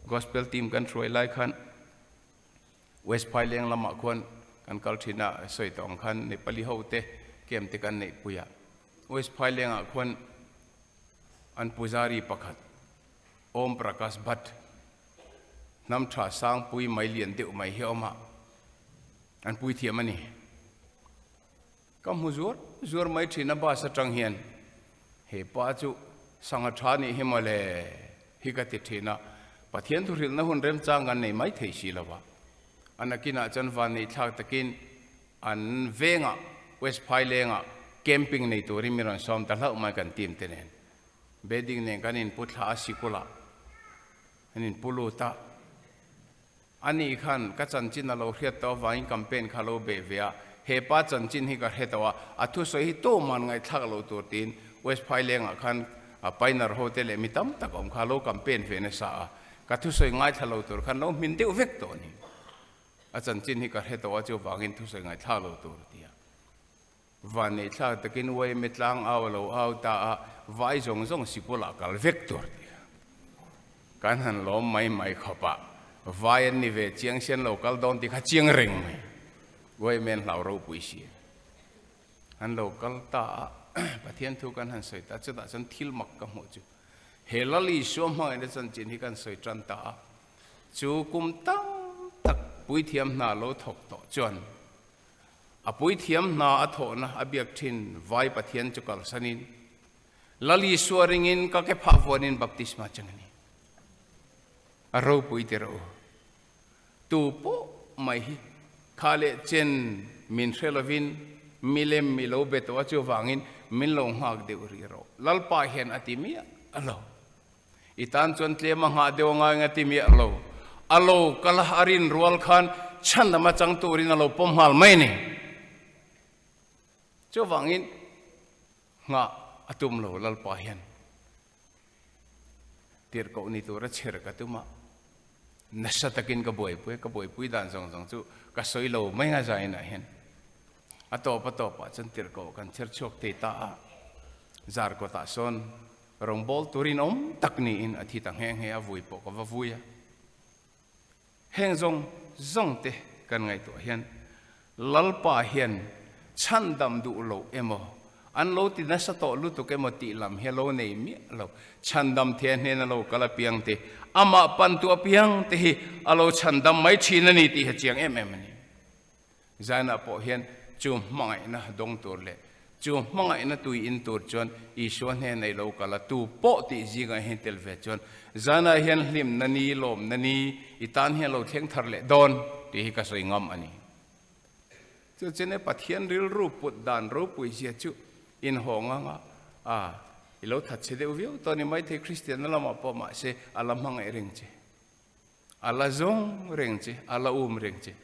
Gospel team kan hruai lai khan West Phaileng lamah khuan kan kal thin a, sawi tawh ang khan Nepali ho te camp te kan neihpui a. West Phailengah khuan An puzari pakhat, Om Prakash Bhatt, hnam tha sangpui mai lian deuh mai hi a awm a, an pui thiam a ni. Ka hmu zuar zuar mai thin a bus atang hian, he pa chu sangha tha nih hi mawle, hi ka ti thin a, Pathian thuhrilhna hun remchang kan nei mai thei si lo va. A nakinah chuan vanneih thlak takin an vengah West Phailengah camping nei turin min rawn sawm ta hlauh mai kan team te nen. Bedding nen kan inpu thla a sikulah an inpu lut a. Ani khan ka chanchin a lo hriat tawh avangin campaign kha a lo beh ve a, he pa chanchin hi ka hre tawh a, a thusawi hi tuman ngaihthlak loh tur tiin West Phailengah khan Pioneer ho te leh mi tam tak awm kha a lo campaign ve nasa a, ka thusawi ngaithla lo tur khan lo hmin deuh vek tawh a ni. A chanchin hi ka hre tawh a, chuvangin thusawi ngaihthlak loh tur a ti a. Vanneihthlak takin YMA tlang au a lo au ta a, vai zawng zawng sikul ah kal vek tur tih kha kan han lawm mai mai khawp a, vai an ni ve chiang sian lo kal dawn tih kha chiang reng mai. YMA an hlau ropui si a, an lo kal ta a, Pathian thu kan han sawi ta, chutah chuan thil mak ka hmuh chu he Lal Isua hmangaihna chanchin hi kan sawi tan ta a, chu kum tam tak puithiam hna lo thawk tawh chuan A puithiam hna a thawhna a biak thin Vai Pathian chu kalsanin, Lal Isua ringin ka ke phah vuanin baptisma chang a ni. A ropui ti rawh u. Tu pawh mai hi kha leh chen min hre lovin milem mi lo be tawh a chuvangin min lo nghak deuh rih rawh. Lalpa hian a ti miah lo. I tan chuan tlem a nghah deuh a ngai nga ti miah lo. A lo kal a rin rual khan chhan lam atang turin a lo pawm nghal mai a ni. Chuvangin nghah a tum lo Lalpa hian tirhkoh ni tura chher ka tum a, nasa takin ka buaipui a, ka buaipui dan zawng zawng chu ka sawi lo mai nga zainah hian a tawp a tawpah chuan tirhkoh kan chher chhuak thei ta a, zar kawtah sawn Rawngbâwl tur inawm tak niin a thi ta nghe nghe a, vui pawh ka va vui a. Heng zawng zawng te kan ngaihtuah hian Lalpa hian chhandam duh loh emaw, an lo ti nasa tawh lutuk emaw tih lam hi a lo nei miah lo. Chhandam thei a hnena lo kal apiang te, amah pantu apiang te hi a lo chhandam mai thin a ni tih hi a chiang em em a ni. Zainah pawh hian chu hmangaihna dawng tur leh chu hmangaihna tui in tur chuan Isua hnen nei lo kal a, tu pawh tih zingah hian tel ve chuan zanah hian hlimna ni, lawmna ni i tan hian lo thleng thar leh dawn tih hi ka sawi ngam a ni. Chu chuan e Pathian rilru put dan ropui zia chu inhawng anga a i lo thatchhe deuh viau tawh a ni maithei Kristianna lamah pawh mahse a la hmangaih reng che. A la zawng reng che, a la um reng che.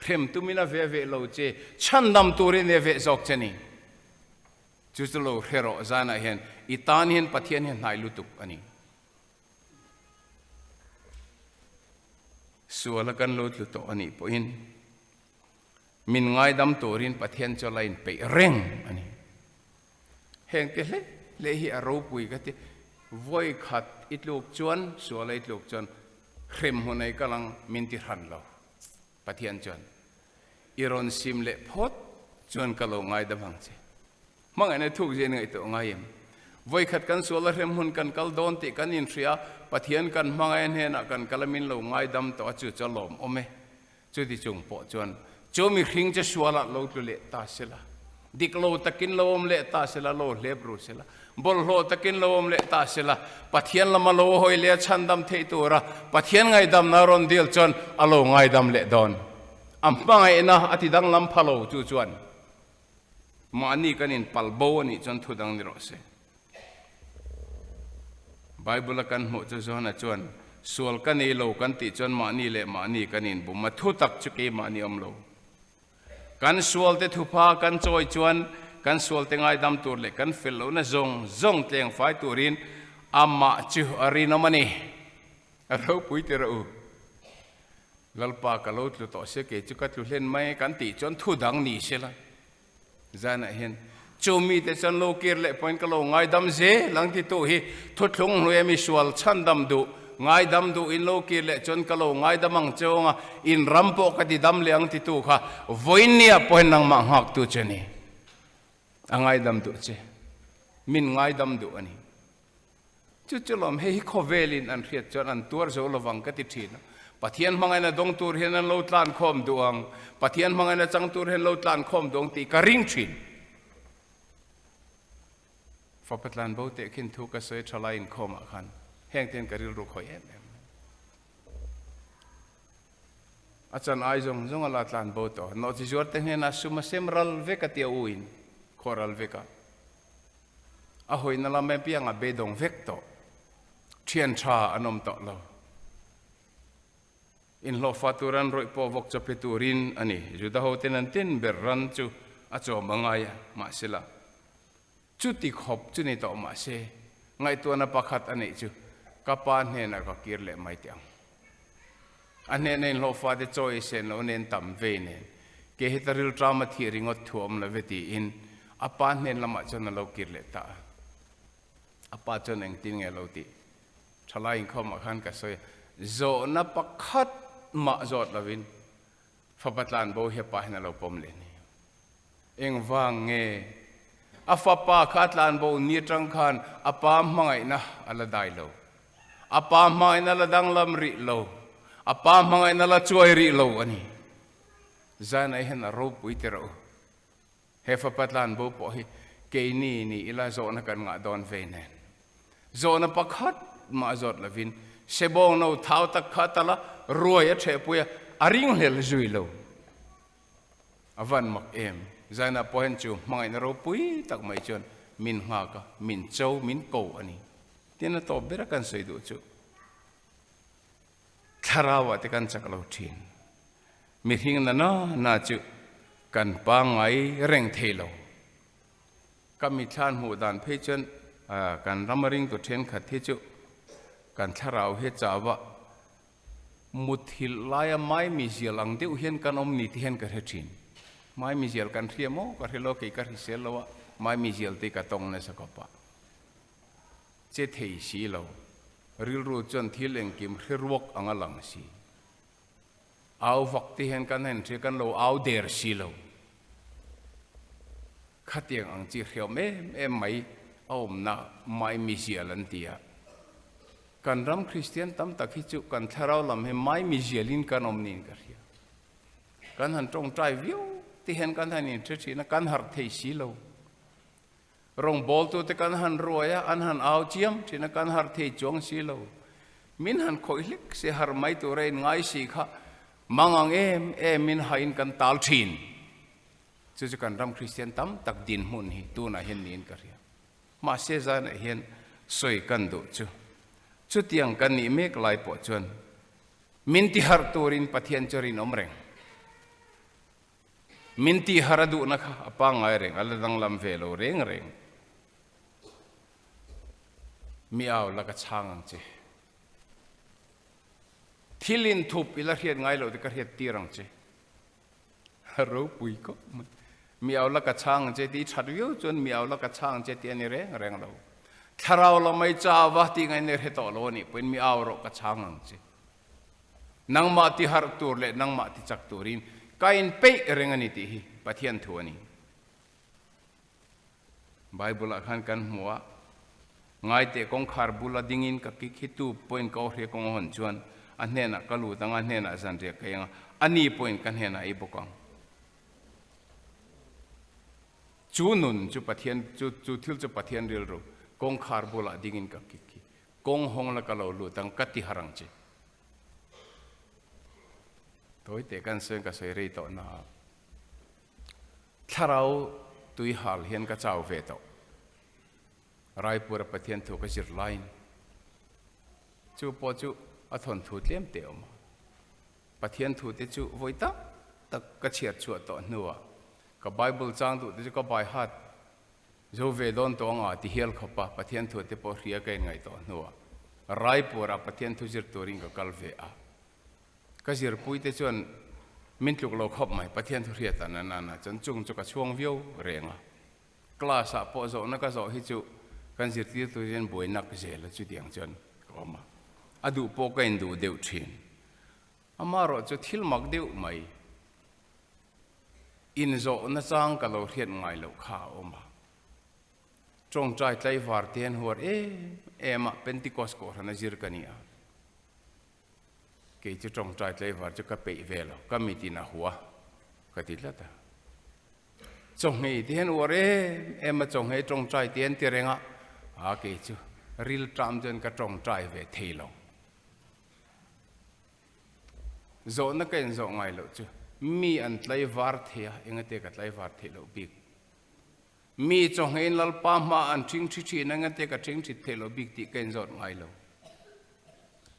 Hrem tumin a ve veh lo che, chhandam turin e veh zawk che ni. Chu chu lo hre rawh zanah hian i tan hian Pathian hi a hnai lutuk a ni. Suala kan lo tlu tawh a nih pawhin min ngaidam turin Pathian chu a la inpeih reng a ni. Heng te hlek hlek hi a ropui ka ti. Vawi khat i tluk chuan, suala i tluk chuan hrem hmun ei kal ang min ti hran lo. Pathian chuan, I rawn sim leh phawt chuan ka lo ngaidam ang che. Hmangaihna thuk zia in ngaihtuah ngai em? Vawi khat kan suala hrem hmun kan kal dawn tih kan inhria, Pathian kan hmangaih hnenah kan kal a min lo ngaidam tawh a chu chu a lawmawm e. Chuti chung pawh chuan chu mihring che sualah lo tlu leh ta sela, dik lo takin lo awm leh ta sela, lo hlep ru sela, bawlhhlawh takin lo awm leh ta sela, Pathian lama lo hawi leh a chhandam theih tura Pathian ngaidamna rawn dil chuan a lo ngaidam leh dawn. A hmangaihna a ti danglam pha lo chu chuan mahni kan inpal bo a nih chuan thu dang ni rawh se. Bible a kan hmuh chu Johana chuan, Sual ka nei lo kan tih chuan mahni leh mahni kan inbum a, thu tak chu keimahni awm lo. Kan sualte thupha kan chawi chuan kan sualte ngaidam tur leh kan fel lohna zawng zawng tleng fai turin amah chu a rinawm a ni. A ropui ti rawh u. Lalpa ka lo tlu tawh se kei chu ka tlu hlen mai kan tih chuan thu dang ni sela. Zanah hian chu mite chuan lo kir leh pawhin ka lo ngaidam zel ang titu hi thuthlung hnuaia mi sual chhandam duh, ngaidam duh in lo kir leh chuan ka lo ngaidam ang che awnga in ram pawh ka ti dam leh ang titu kha vawinia pawhin nangmah nghaktu che ni. A ngaidam duh che. Min ngaidam duh a ni. Chu chu lawm, hei hi khawvelin an hriat chuan an tuar zo lovang ka ti thin a. Pathian hmangaihna dawng tur hian an lo tlan khawm duh ang, Pathian hmangaihna chang tur hian lo tlan khawm duh ang tih ka ring thin. Fapa tlan bo teh khin thu ka sawi tha lai inkhawmah khan. Heng te hian ka rilru khawih em em mai. A chan ai zawng zawng a la tlan bo tawh. Nawhchi zuar te hnenah sum a sem ral vek a tia u in khaw ral vek a. A hawina lam apiang a beidawng vek tawh. Thian tha an awm tawh lo. Inhlawhfa tur an rawih pawh vawk chaw pe turin a ni. Juda hoten an tin ber ran chu a chawm a ngai a, mahsela chuti khawp chu ni tawh mahse ngaihtuahna pakhat a neih chu ka pa hnenah ka kir leh mai teh ang. A hnena inhlawhfa te chaw ei sen loh nen tam vei nen ke heta rilṭam a thih ringawt thu a awm lo ve tiin a pa hnen lamah chuan a lo kir leh ta a. A pa chuan engtin nge a lo tih? Thalai inkhawmah khan ka sawi a, zawhna pakhat mah zawt lovin fapa tlanbo hi a pa hian a lo pawm leh ni. Engvang nge a fapa kha a tlanbo ni atang khan a pa hmangaihna a la dai lo, a pa hmangaihna la danglam rih lo, a pa hmangaihna la chuai rih lo a ni. Zanah hian a ropui ti rawh u. He fapa tlanbo pawh hi keini ni ila zawhna kan ngah dawn vei nen. Zawhna pakhat mah zawt lovin sebawng no thau tak kha tala ruai a thehpui a, a ringhlel zui lo. A van mak em! Zaina pawh hian chu hmangaihna ropui tak mai chuan min nghak a, min cho, min ko a ni. Tin a tawp ber a kan sawi duh chu Thlarauah te kan chak lo thin. Mihring na na na chu kan pangngai reng thei lo. Ka mithlan hmuh dan phei chuan kan rama ringtu thenkhat hi chu kan thlarau hi chauha muthilh laia maimizial ang deuh hian kan awm ni ti hian ka hre thin. Maimizial kan hria maw ka hre lo, kei ka hrisel lo a, maimizial te ka tawng nasa khawp a. Che thei si lo, rilru chuan thil engkim hre ruak ang a lang si. Au vak te hian kan han hria, kan lo au der si lo. Khatiang ang chi hriawm em em mai a awmna maimizial an ti a. Kan ram Kristian tam tak hi chu kan thlarau lam hi maimizialin kan awm niin ka hria. Kan han tawngtai viau te hian kan han inhre thin a, kan harh thei si lo. Rawngbawltute kan han ruai a, an han au chiam thin a, kan har thei chuang si lo. Min han khawih hlek si, har mai tura in ngai si kha mangang em em in hain kan tal thin. Chu chu kan ram Kristian tam tak dinhmun hi tunah hian niin ka hria. Mahse zanah hian sawi kan duh chu, chutiang kan nih mek lai pawh chuan min tiharh turin Pathian chu rinawm reng. Min tih har a duhna kha a pangngai reng, a la danglam ve lo reng reng. Mi au la ka chhang ang che. Thil inthup i la hriat ngai loh te ka hriat tir ang che. A ropui khawp mai. Mi au la ka chhang ang che tih i that viau chuan mi au la ka chhang ang che tih a ni reng reng lo. Thlarau la mai chauva tih ngaih nei hre tawh lo a nih pawhin mi au rawh ka chhang ang che. Nangmah ti harh tur leh nangmah ti chak turin ka inpeih reng a ni tih hi Pathian thu a ni. Bible-ah khan kan hmu a, Ngaiteh kawngkhar bula dingin ka kik hi tu pawhin ka awhria kawng a hawn chuan a hnenah ka lut ang a, a hnenah zanriah ka eng a, a ni pawhin ka hnenah ei bawk ang. Chu nun chu Pathian, chu chu thil chu Pathian rilru, kawngkhar bulah dingin ka kik hi. Kawng hawng la ka lo lut ang, ka ti har ang che. Tawi teh kan sawi ka sawi rei tawh na a, thlarau tui hal hian ka chau ve tawh. Raipura Pathian thu ka zir laiin chu pawh chu a thawnthu tlem teh awm a. Pathian thu te chu vawi tak tak ka chhiar chhuah tawh hnuah ka Bible chang duh te chu ka bai hat Zo ve dawn tawh anga ti hial khawp a, Pathian thu te pawh hria ka inngaih tawh hnuah Raipur-ah Pathian thu zir turin ka kal ve a. Ka zirpui te chuan min tluk lo khawp mai, Pathian thu hriat an an an a, chuan chung chu ka chhuang viau reng a. Class-ah pawh zawhna ka zawh hi chu kan zirtirtu hian buai nak zel a, chutiang chuan ka awm a. A duh pawh ka induh deuh thin. Amaherawh chu thil mak deuh mai. Inzawhna chang ka lo hriat ngai loh kha a awm a. Tawngtai tlaivar te an huar em em a, Pentecost kohhran a zir ka ni a. Kei chu tawngtai tlaivar chu ka peih ve lo, ka mit in a hua ka ti tlat a. Chawhmeh te hian uar em em a, chawhmeh tawngtai te an ti reng a, a kei chu. Rilṭam chuan ka ṭawngṭai ve thei lo. Zawhna ka inzawh ngai loh chu mi an tlaivar thei a, engate ka tlaivar theih loh bik. Mi chawhngeiin Lalpa hma an ṭhing ṭhi ṭhin, engate ka ṭhing ṭhit theih loh bik tih ka inzawt ngai lo.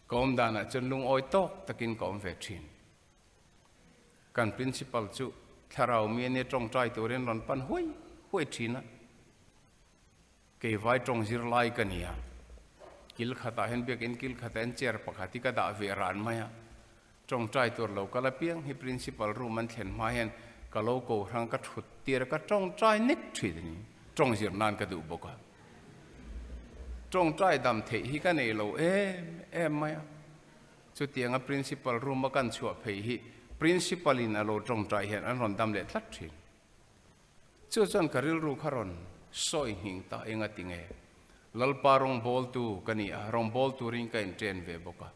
Ka awm danah chuan lungawi tawk takin ka awm ve ṭhin. Kan principal chu thlarau mi ania ṭawngṭai turin rawn pan huai huai ṭhin a. Kei vai tawng zirlai ka ni a, kil khatah hian biakin kil khatah hian chair pakhat hi ka dah ve ran mai a, tawngtai tur lo kal apiang hi principal room an thlen hma hian ka lo ko hrang ka thut tir a, ka tawngtai nek thin a ni, tawng zir nan ka duh bawk a, tawngtai dam theih hi ka nei lo em em mai a, chutianga principal room a kan chhuah phei hi principal in a lo tawngtai hian an rawn dam leh tlat thin. Chu chuan ka rilru kha rawn sawi nghing ta enga ti nge? Lalpa rawngbawltu ka ni a, rawngbawltu turin ka inṭen ve bawk a.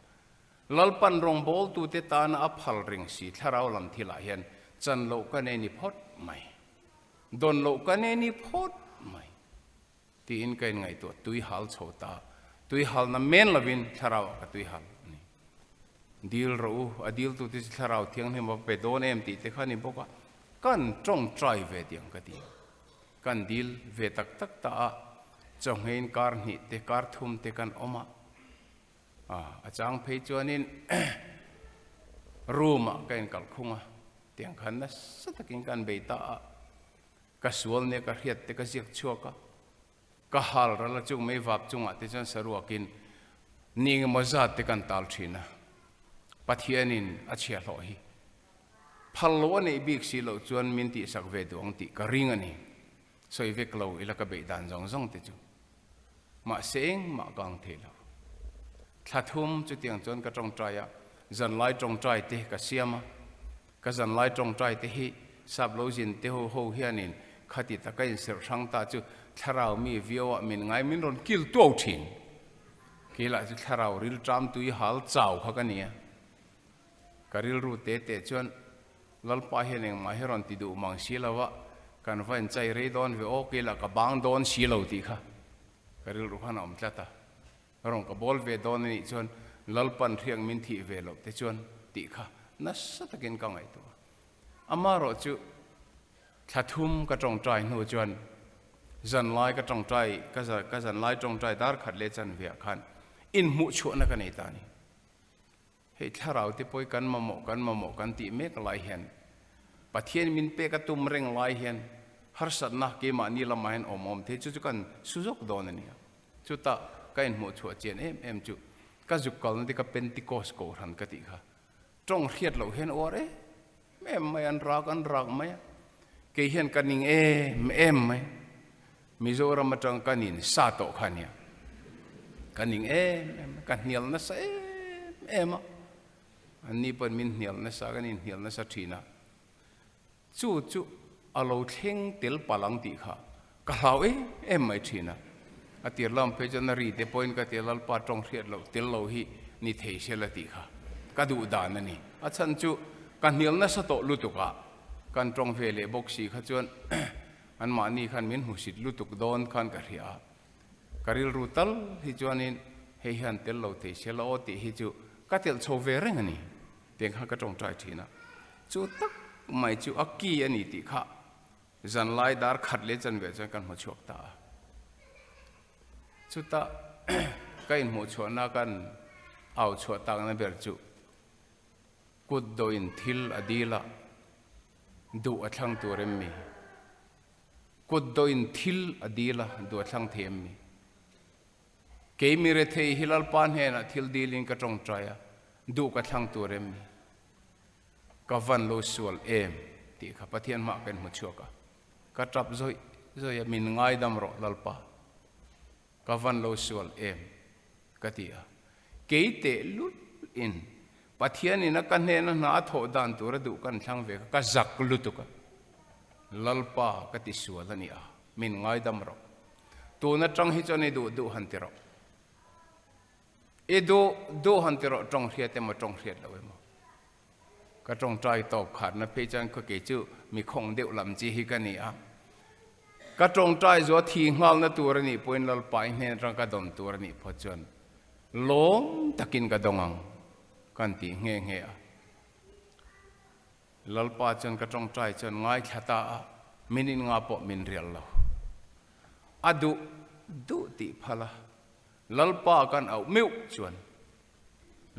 Lalpan rawngbawltute tana a phal reng si thlarau lam thilah hian chan loh ka nei ni phawt mai. Dawn loh ka nei ni phawt mai. Tiin ka inngaihtuah tui hal chho ta. Tui halna men lovin thlarauah ka tui hal a ni. Dil rawh u, a diltute chu thlarau thianghlim a va pe dawn em tih te kha a ni bawk a, kan tawngtai ve tih ang ka ti. Kan dil ve tak tak ta a, chawhngeiin kar hnih te, kar thum te kan awm a. A chang phei chuanin room-ah ka inkalhkhung a, tiang khan nasa takin kan bei ta a. Ka sual nia ka hriat te ka ziak chhuak a, ka hal ral a chung mei vap chungah te chuan saruakin ni engemaw zat te kan tal thin a, Pathianin a chhia hlawh hi phal lo a neih bik si loh chuan min tihsak ve duh ang tih ka ring a ni. Sawi vek lo ila ka beih dan zawng zawng te chu mahse engmah ka ang thei lo. Thla thum chutiang chuan ka tawngtai a, zanlai tawngtai te ka siam a, Ka zanlai tawngtai te hi sap lo zin te ho ho hianin khati taka inserh hrang ta chu thlarau mi viau ah min ngai min rawn kil tuau thin. Kei lah chu thlarau rilṭam tui hal chau kha ka nia. Ka rilru te te chuan Lalpa hian engmah hi rawn ti duh mang si lo a, kan va inchai rei dawn ve aw, kei lah ka bang dawn si lo tih kha ka rilru khan a awm tlat a. Rawn ka bawl ve dawn a nih chuan Lalpan hriak min thih ve loh te chuan tih kha nasa takin ka ngaihtuah a. Amaherawh chu thla thum ka tawngtai hnu chuan zanlai ka tawngtai ka zanlai tawngtai dar khat leh chanveah khan inhmuh chhuahna ka nei ta a ni. Hei thlarau te pawh hi kan mamawh kan mamawh kan tih mek lai hian Pathian min pek a tum reng lai hian harsatna keimahni lamah hian awm awm thei chu chu kan su zawk dawn a nia. Chutah ka inhmuh chhuah chian em em chu ka zuk kalna te ka Pentecost kohhran ka tih kha tawng hriat loh hian uar em em mai an rak an rak mai a, kei hian ka ning em em mai. Mizoram atang ka nin sa tawh kha nia. Ka ning em em a, ka hnial nasa em em a. Anni pawhin min hnial nasa, kan inhnial nasa thin a. Chu chu a lo thleng tel palh ang tih kha ka hlau em em mai thin a. A tir lam phei chuan a ri te pawhin ka ti a, Lalpa tawng hriat loh tel lo hi ni thei se la tih kha ka duh dan a ni. A chhan chu ka hnial nasa tawh lutuk a, kan tawng ve leh bawk si kha chuan Anmahni khan min hmusit lutuk dawn khan ka hria a, ka rilru tal hi chuanin hei hian tel lo thei se la aw tih hi chu ka telh chho ve reng a ni tiang khan ka tawngtai thin a. Chu tak mai chu a ki a ni tih kha zanlai dar khat leh chanve chuan kan hmu chhuak ta a. Chutah ka inhmuh chhuahna kan au chhuah takna ber chu kut dawhin thil a dil a. Duh a thlang tur em mi? Kut dawhin thil a dil a, duh a thlang thei em mi? Kei mi rethei hi Lalpa hnenah thil dilin ka tawngtai a, duh ka thlang tur em mi? Ka van lo sual em tih kha Pathian hmah ka inhmu chhuak a, ka tap zawih zawih a, min ngaidam rawh Lalpa, ka van lo sual em ka ti a. Kei teh lul in Pathian in a ka hnena hna a thawh dan tur a duh kan thlang ve kha ka zak lutuk a, Lalpa ka ti sual a ni a, min ngaidam rawh. Tun atang hi chuan i duh duh han ti rawh. I duh duh han ti rawh tawng hriat emaw tawng hriat lo emaw. Ka tawngtai tawp khatna phei chuan khaw kei chu mi khawng deuh lam chi hi ka ni a. Ka tawngtai zuah thi nghalna tur a nih pawhin Lalpa i hnen atang ka dawn tur a nih phawt chuan lawm takin ka dawng ang kan tih nghe nghe a. Lalpa chuan ka tawngtai chuan ngaithla ta a, minute nga pawh min rial lo. A duh duh tih phal a, Lalpa kan auh meuh chuan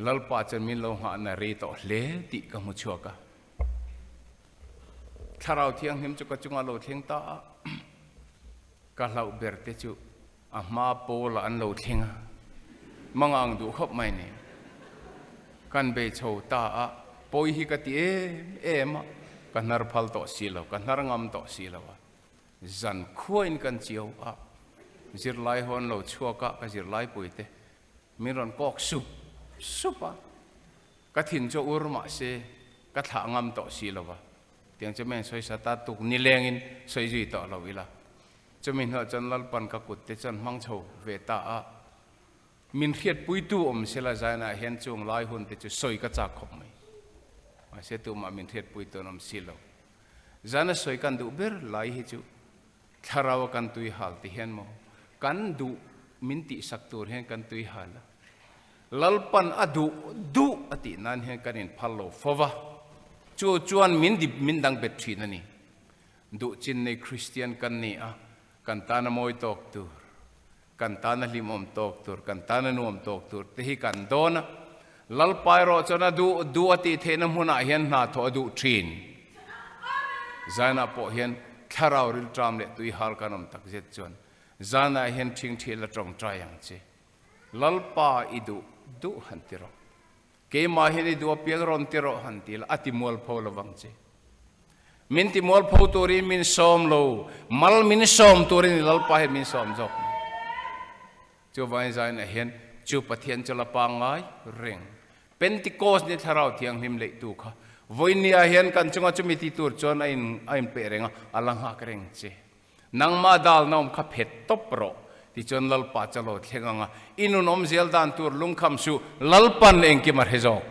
Lalpa chuan min lo nghahna rei tawh hle tih ka hmu chhuak a. Thlarau Thianghlim chu ka chungah lo thleng ta a, ka hlauh ber te chu a hma pawlah an lo thleng a, manga ang duh khawp mai ni. Kan bei chho ta a, pawi hi ka ti em em a, ka hnar phal tawh si lo, ka hnar ngam tawh si lo a. Zan khuain kan chiau a, zirlai ho an lo chhuak a, ka zirlai puite Min rawn kawk sup sup a, ka thin chu a ur mah se ka thlah ngam tawh si lo va, tiang chu men sawisa ta tuk nilengin sawi zui tawh lo ila. Chumi hnuah chuan Lalpan ka kut te chuan hmang chho ve ta a, min hriatpuitu awm sela zainah hian chung lai hun te chu sawi ka chak khawp mai. Mahse tumah min hriatpuitu an awm si lo. Zana sawi kan duh ber lai hi chu Thlarau a kan tui hal ti hian maw kan duh min tihsak tur hian kan tui hal a, Lalpan a duh duh a tih nan hian kan inphal lo fo va, chu chuan min dip min dang bet thin a ni. Duh chin nei Kristian kan ni a, kan tana mawi tawk tur, kan tana hlimawm tawk tur, kan tana nuam tawk tur te hi kan dawn a, Lalpa erawh chuan a duh duh a tih theihna hmunah hian hna thawh a duh thin. Zainah pawh hian thlarau rilṭam leh tuihal kan awm tak zet chuan zanah hian ṭhingṭhi la ṭawngṭai ang che. Lalpa i duh duh han ti rawh. Keimah hian i duh apiang rawn ti rawh han ti la a ti mualpho lovang che. Min ti mualpho turin min sawm lo, mal min sawm turin i Lalpa hian min sawm zawk. Chuvangin zainah hian chu Pathian chu la pangngai reng. Pentecost ni Thlarau Thianghlim leihtu kha vawinia hian kan chunga chumi ti tur chuan a in a inpeh reng a, a la nghak reng che. Nangmah dalna awm kha phet tawp rawh tichuan Lalpa chu a lo thleng ang a, i nun awm zel dan tur lungkham suh, Lalpan engkim a hre zawk.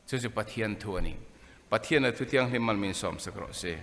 Chu chu Pathian thu a ni. Pathian a thu thianghlim mal min sawmsak rawh se.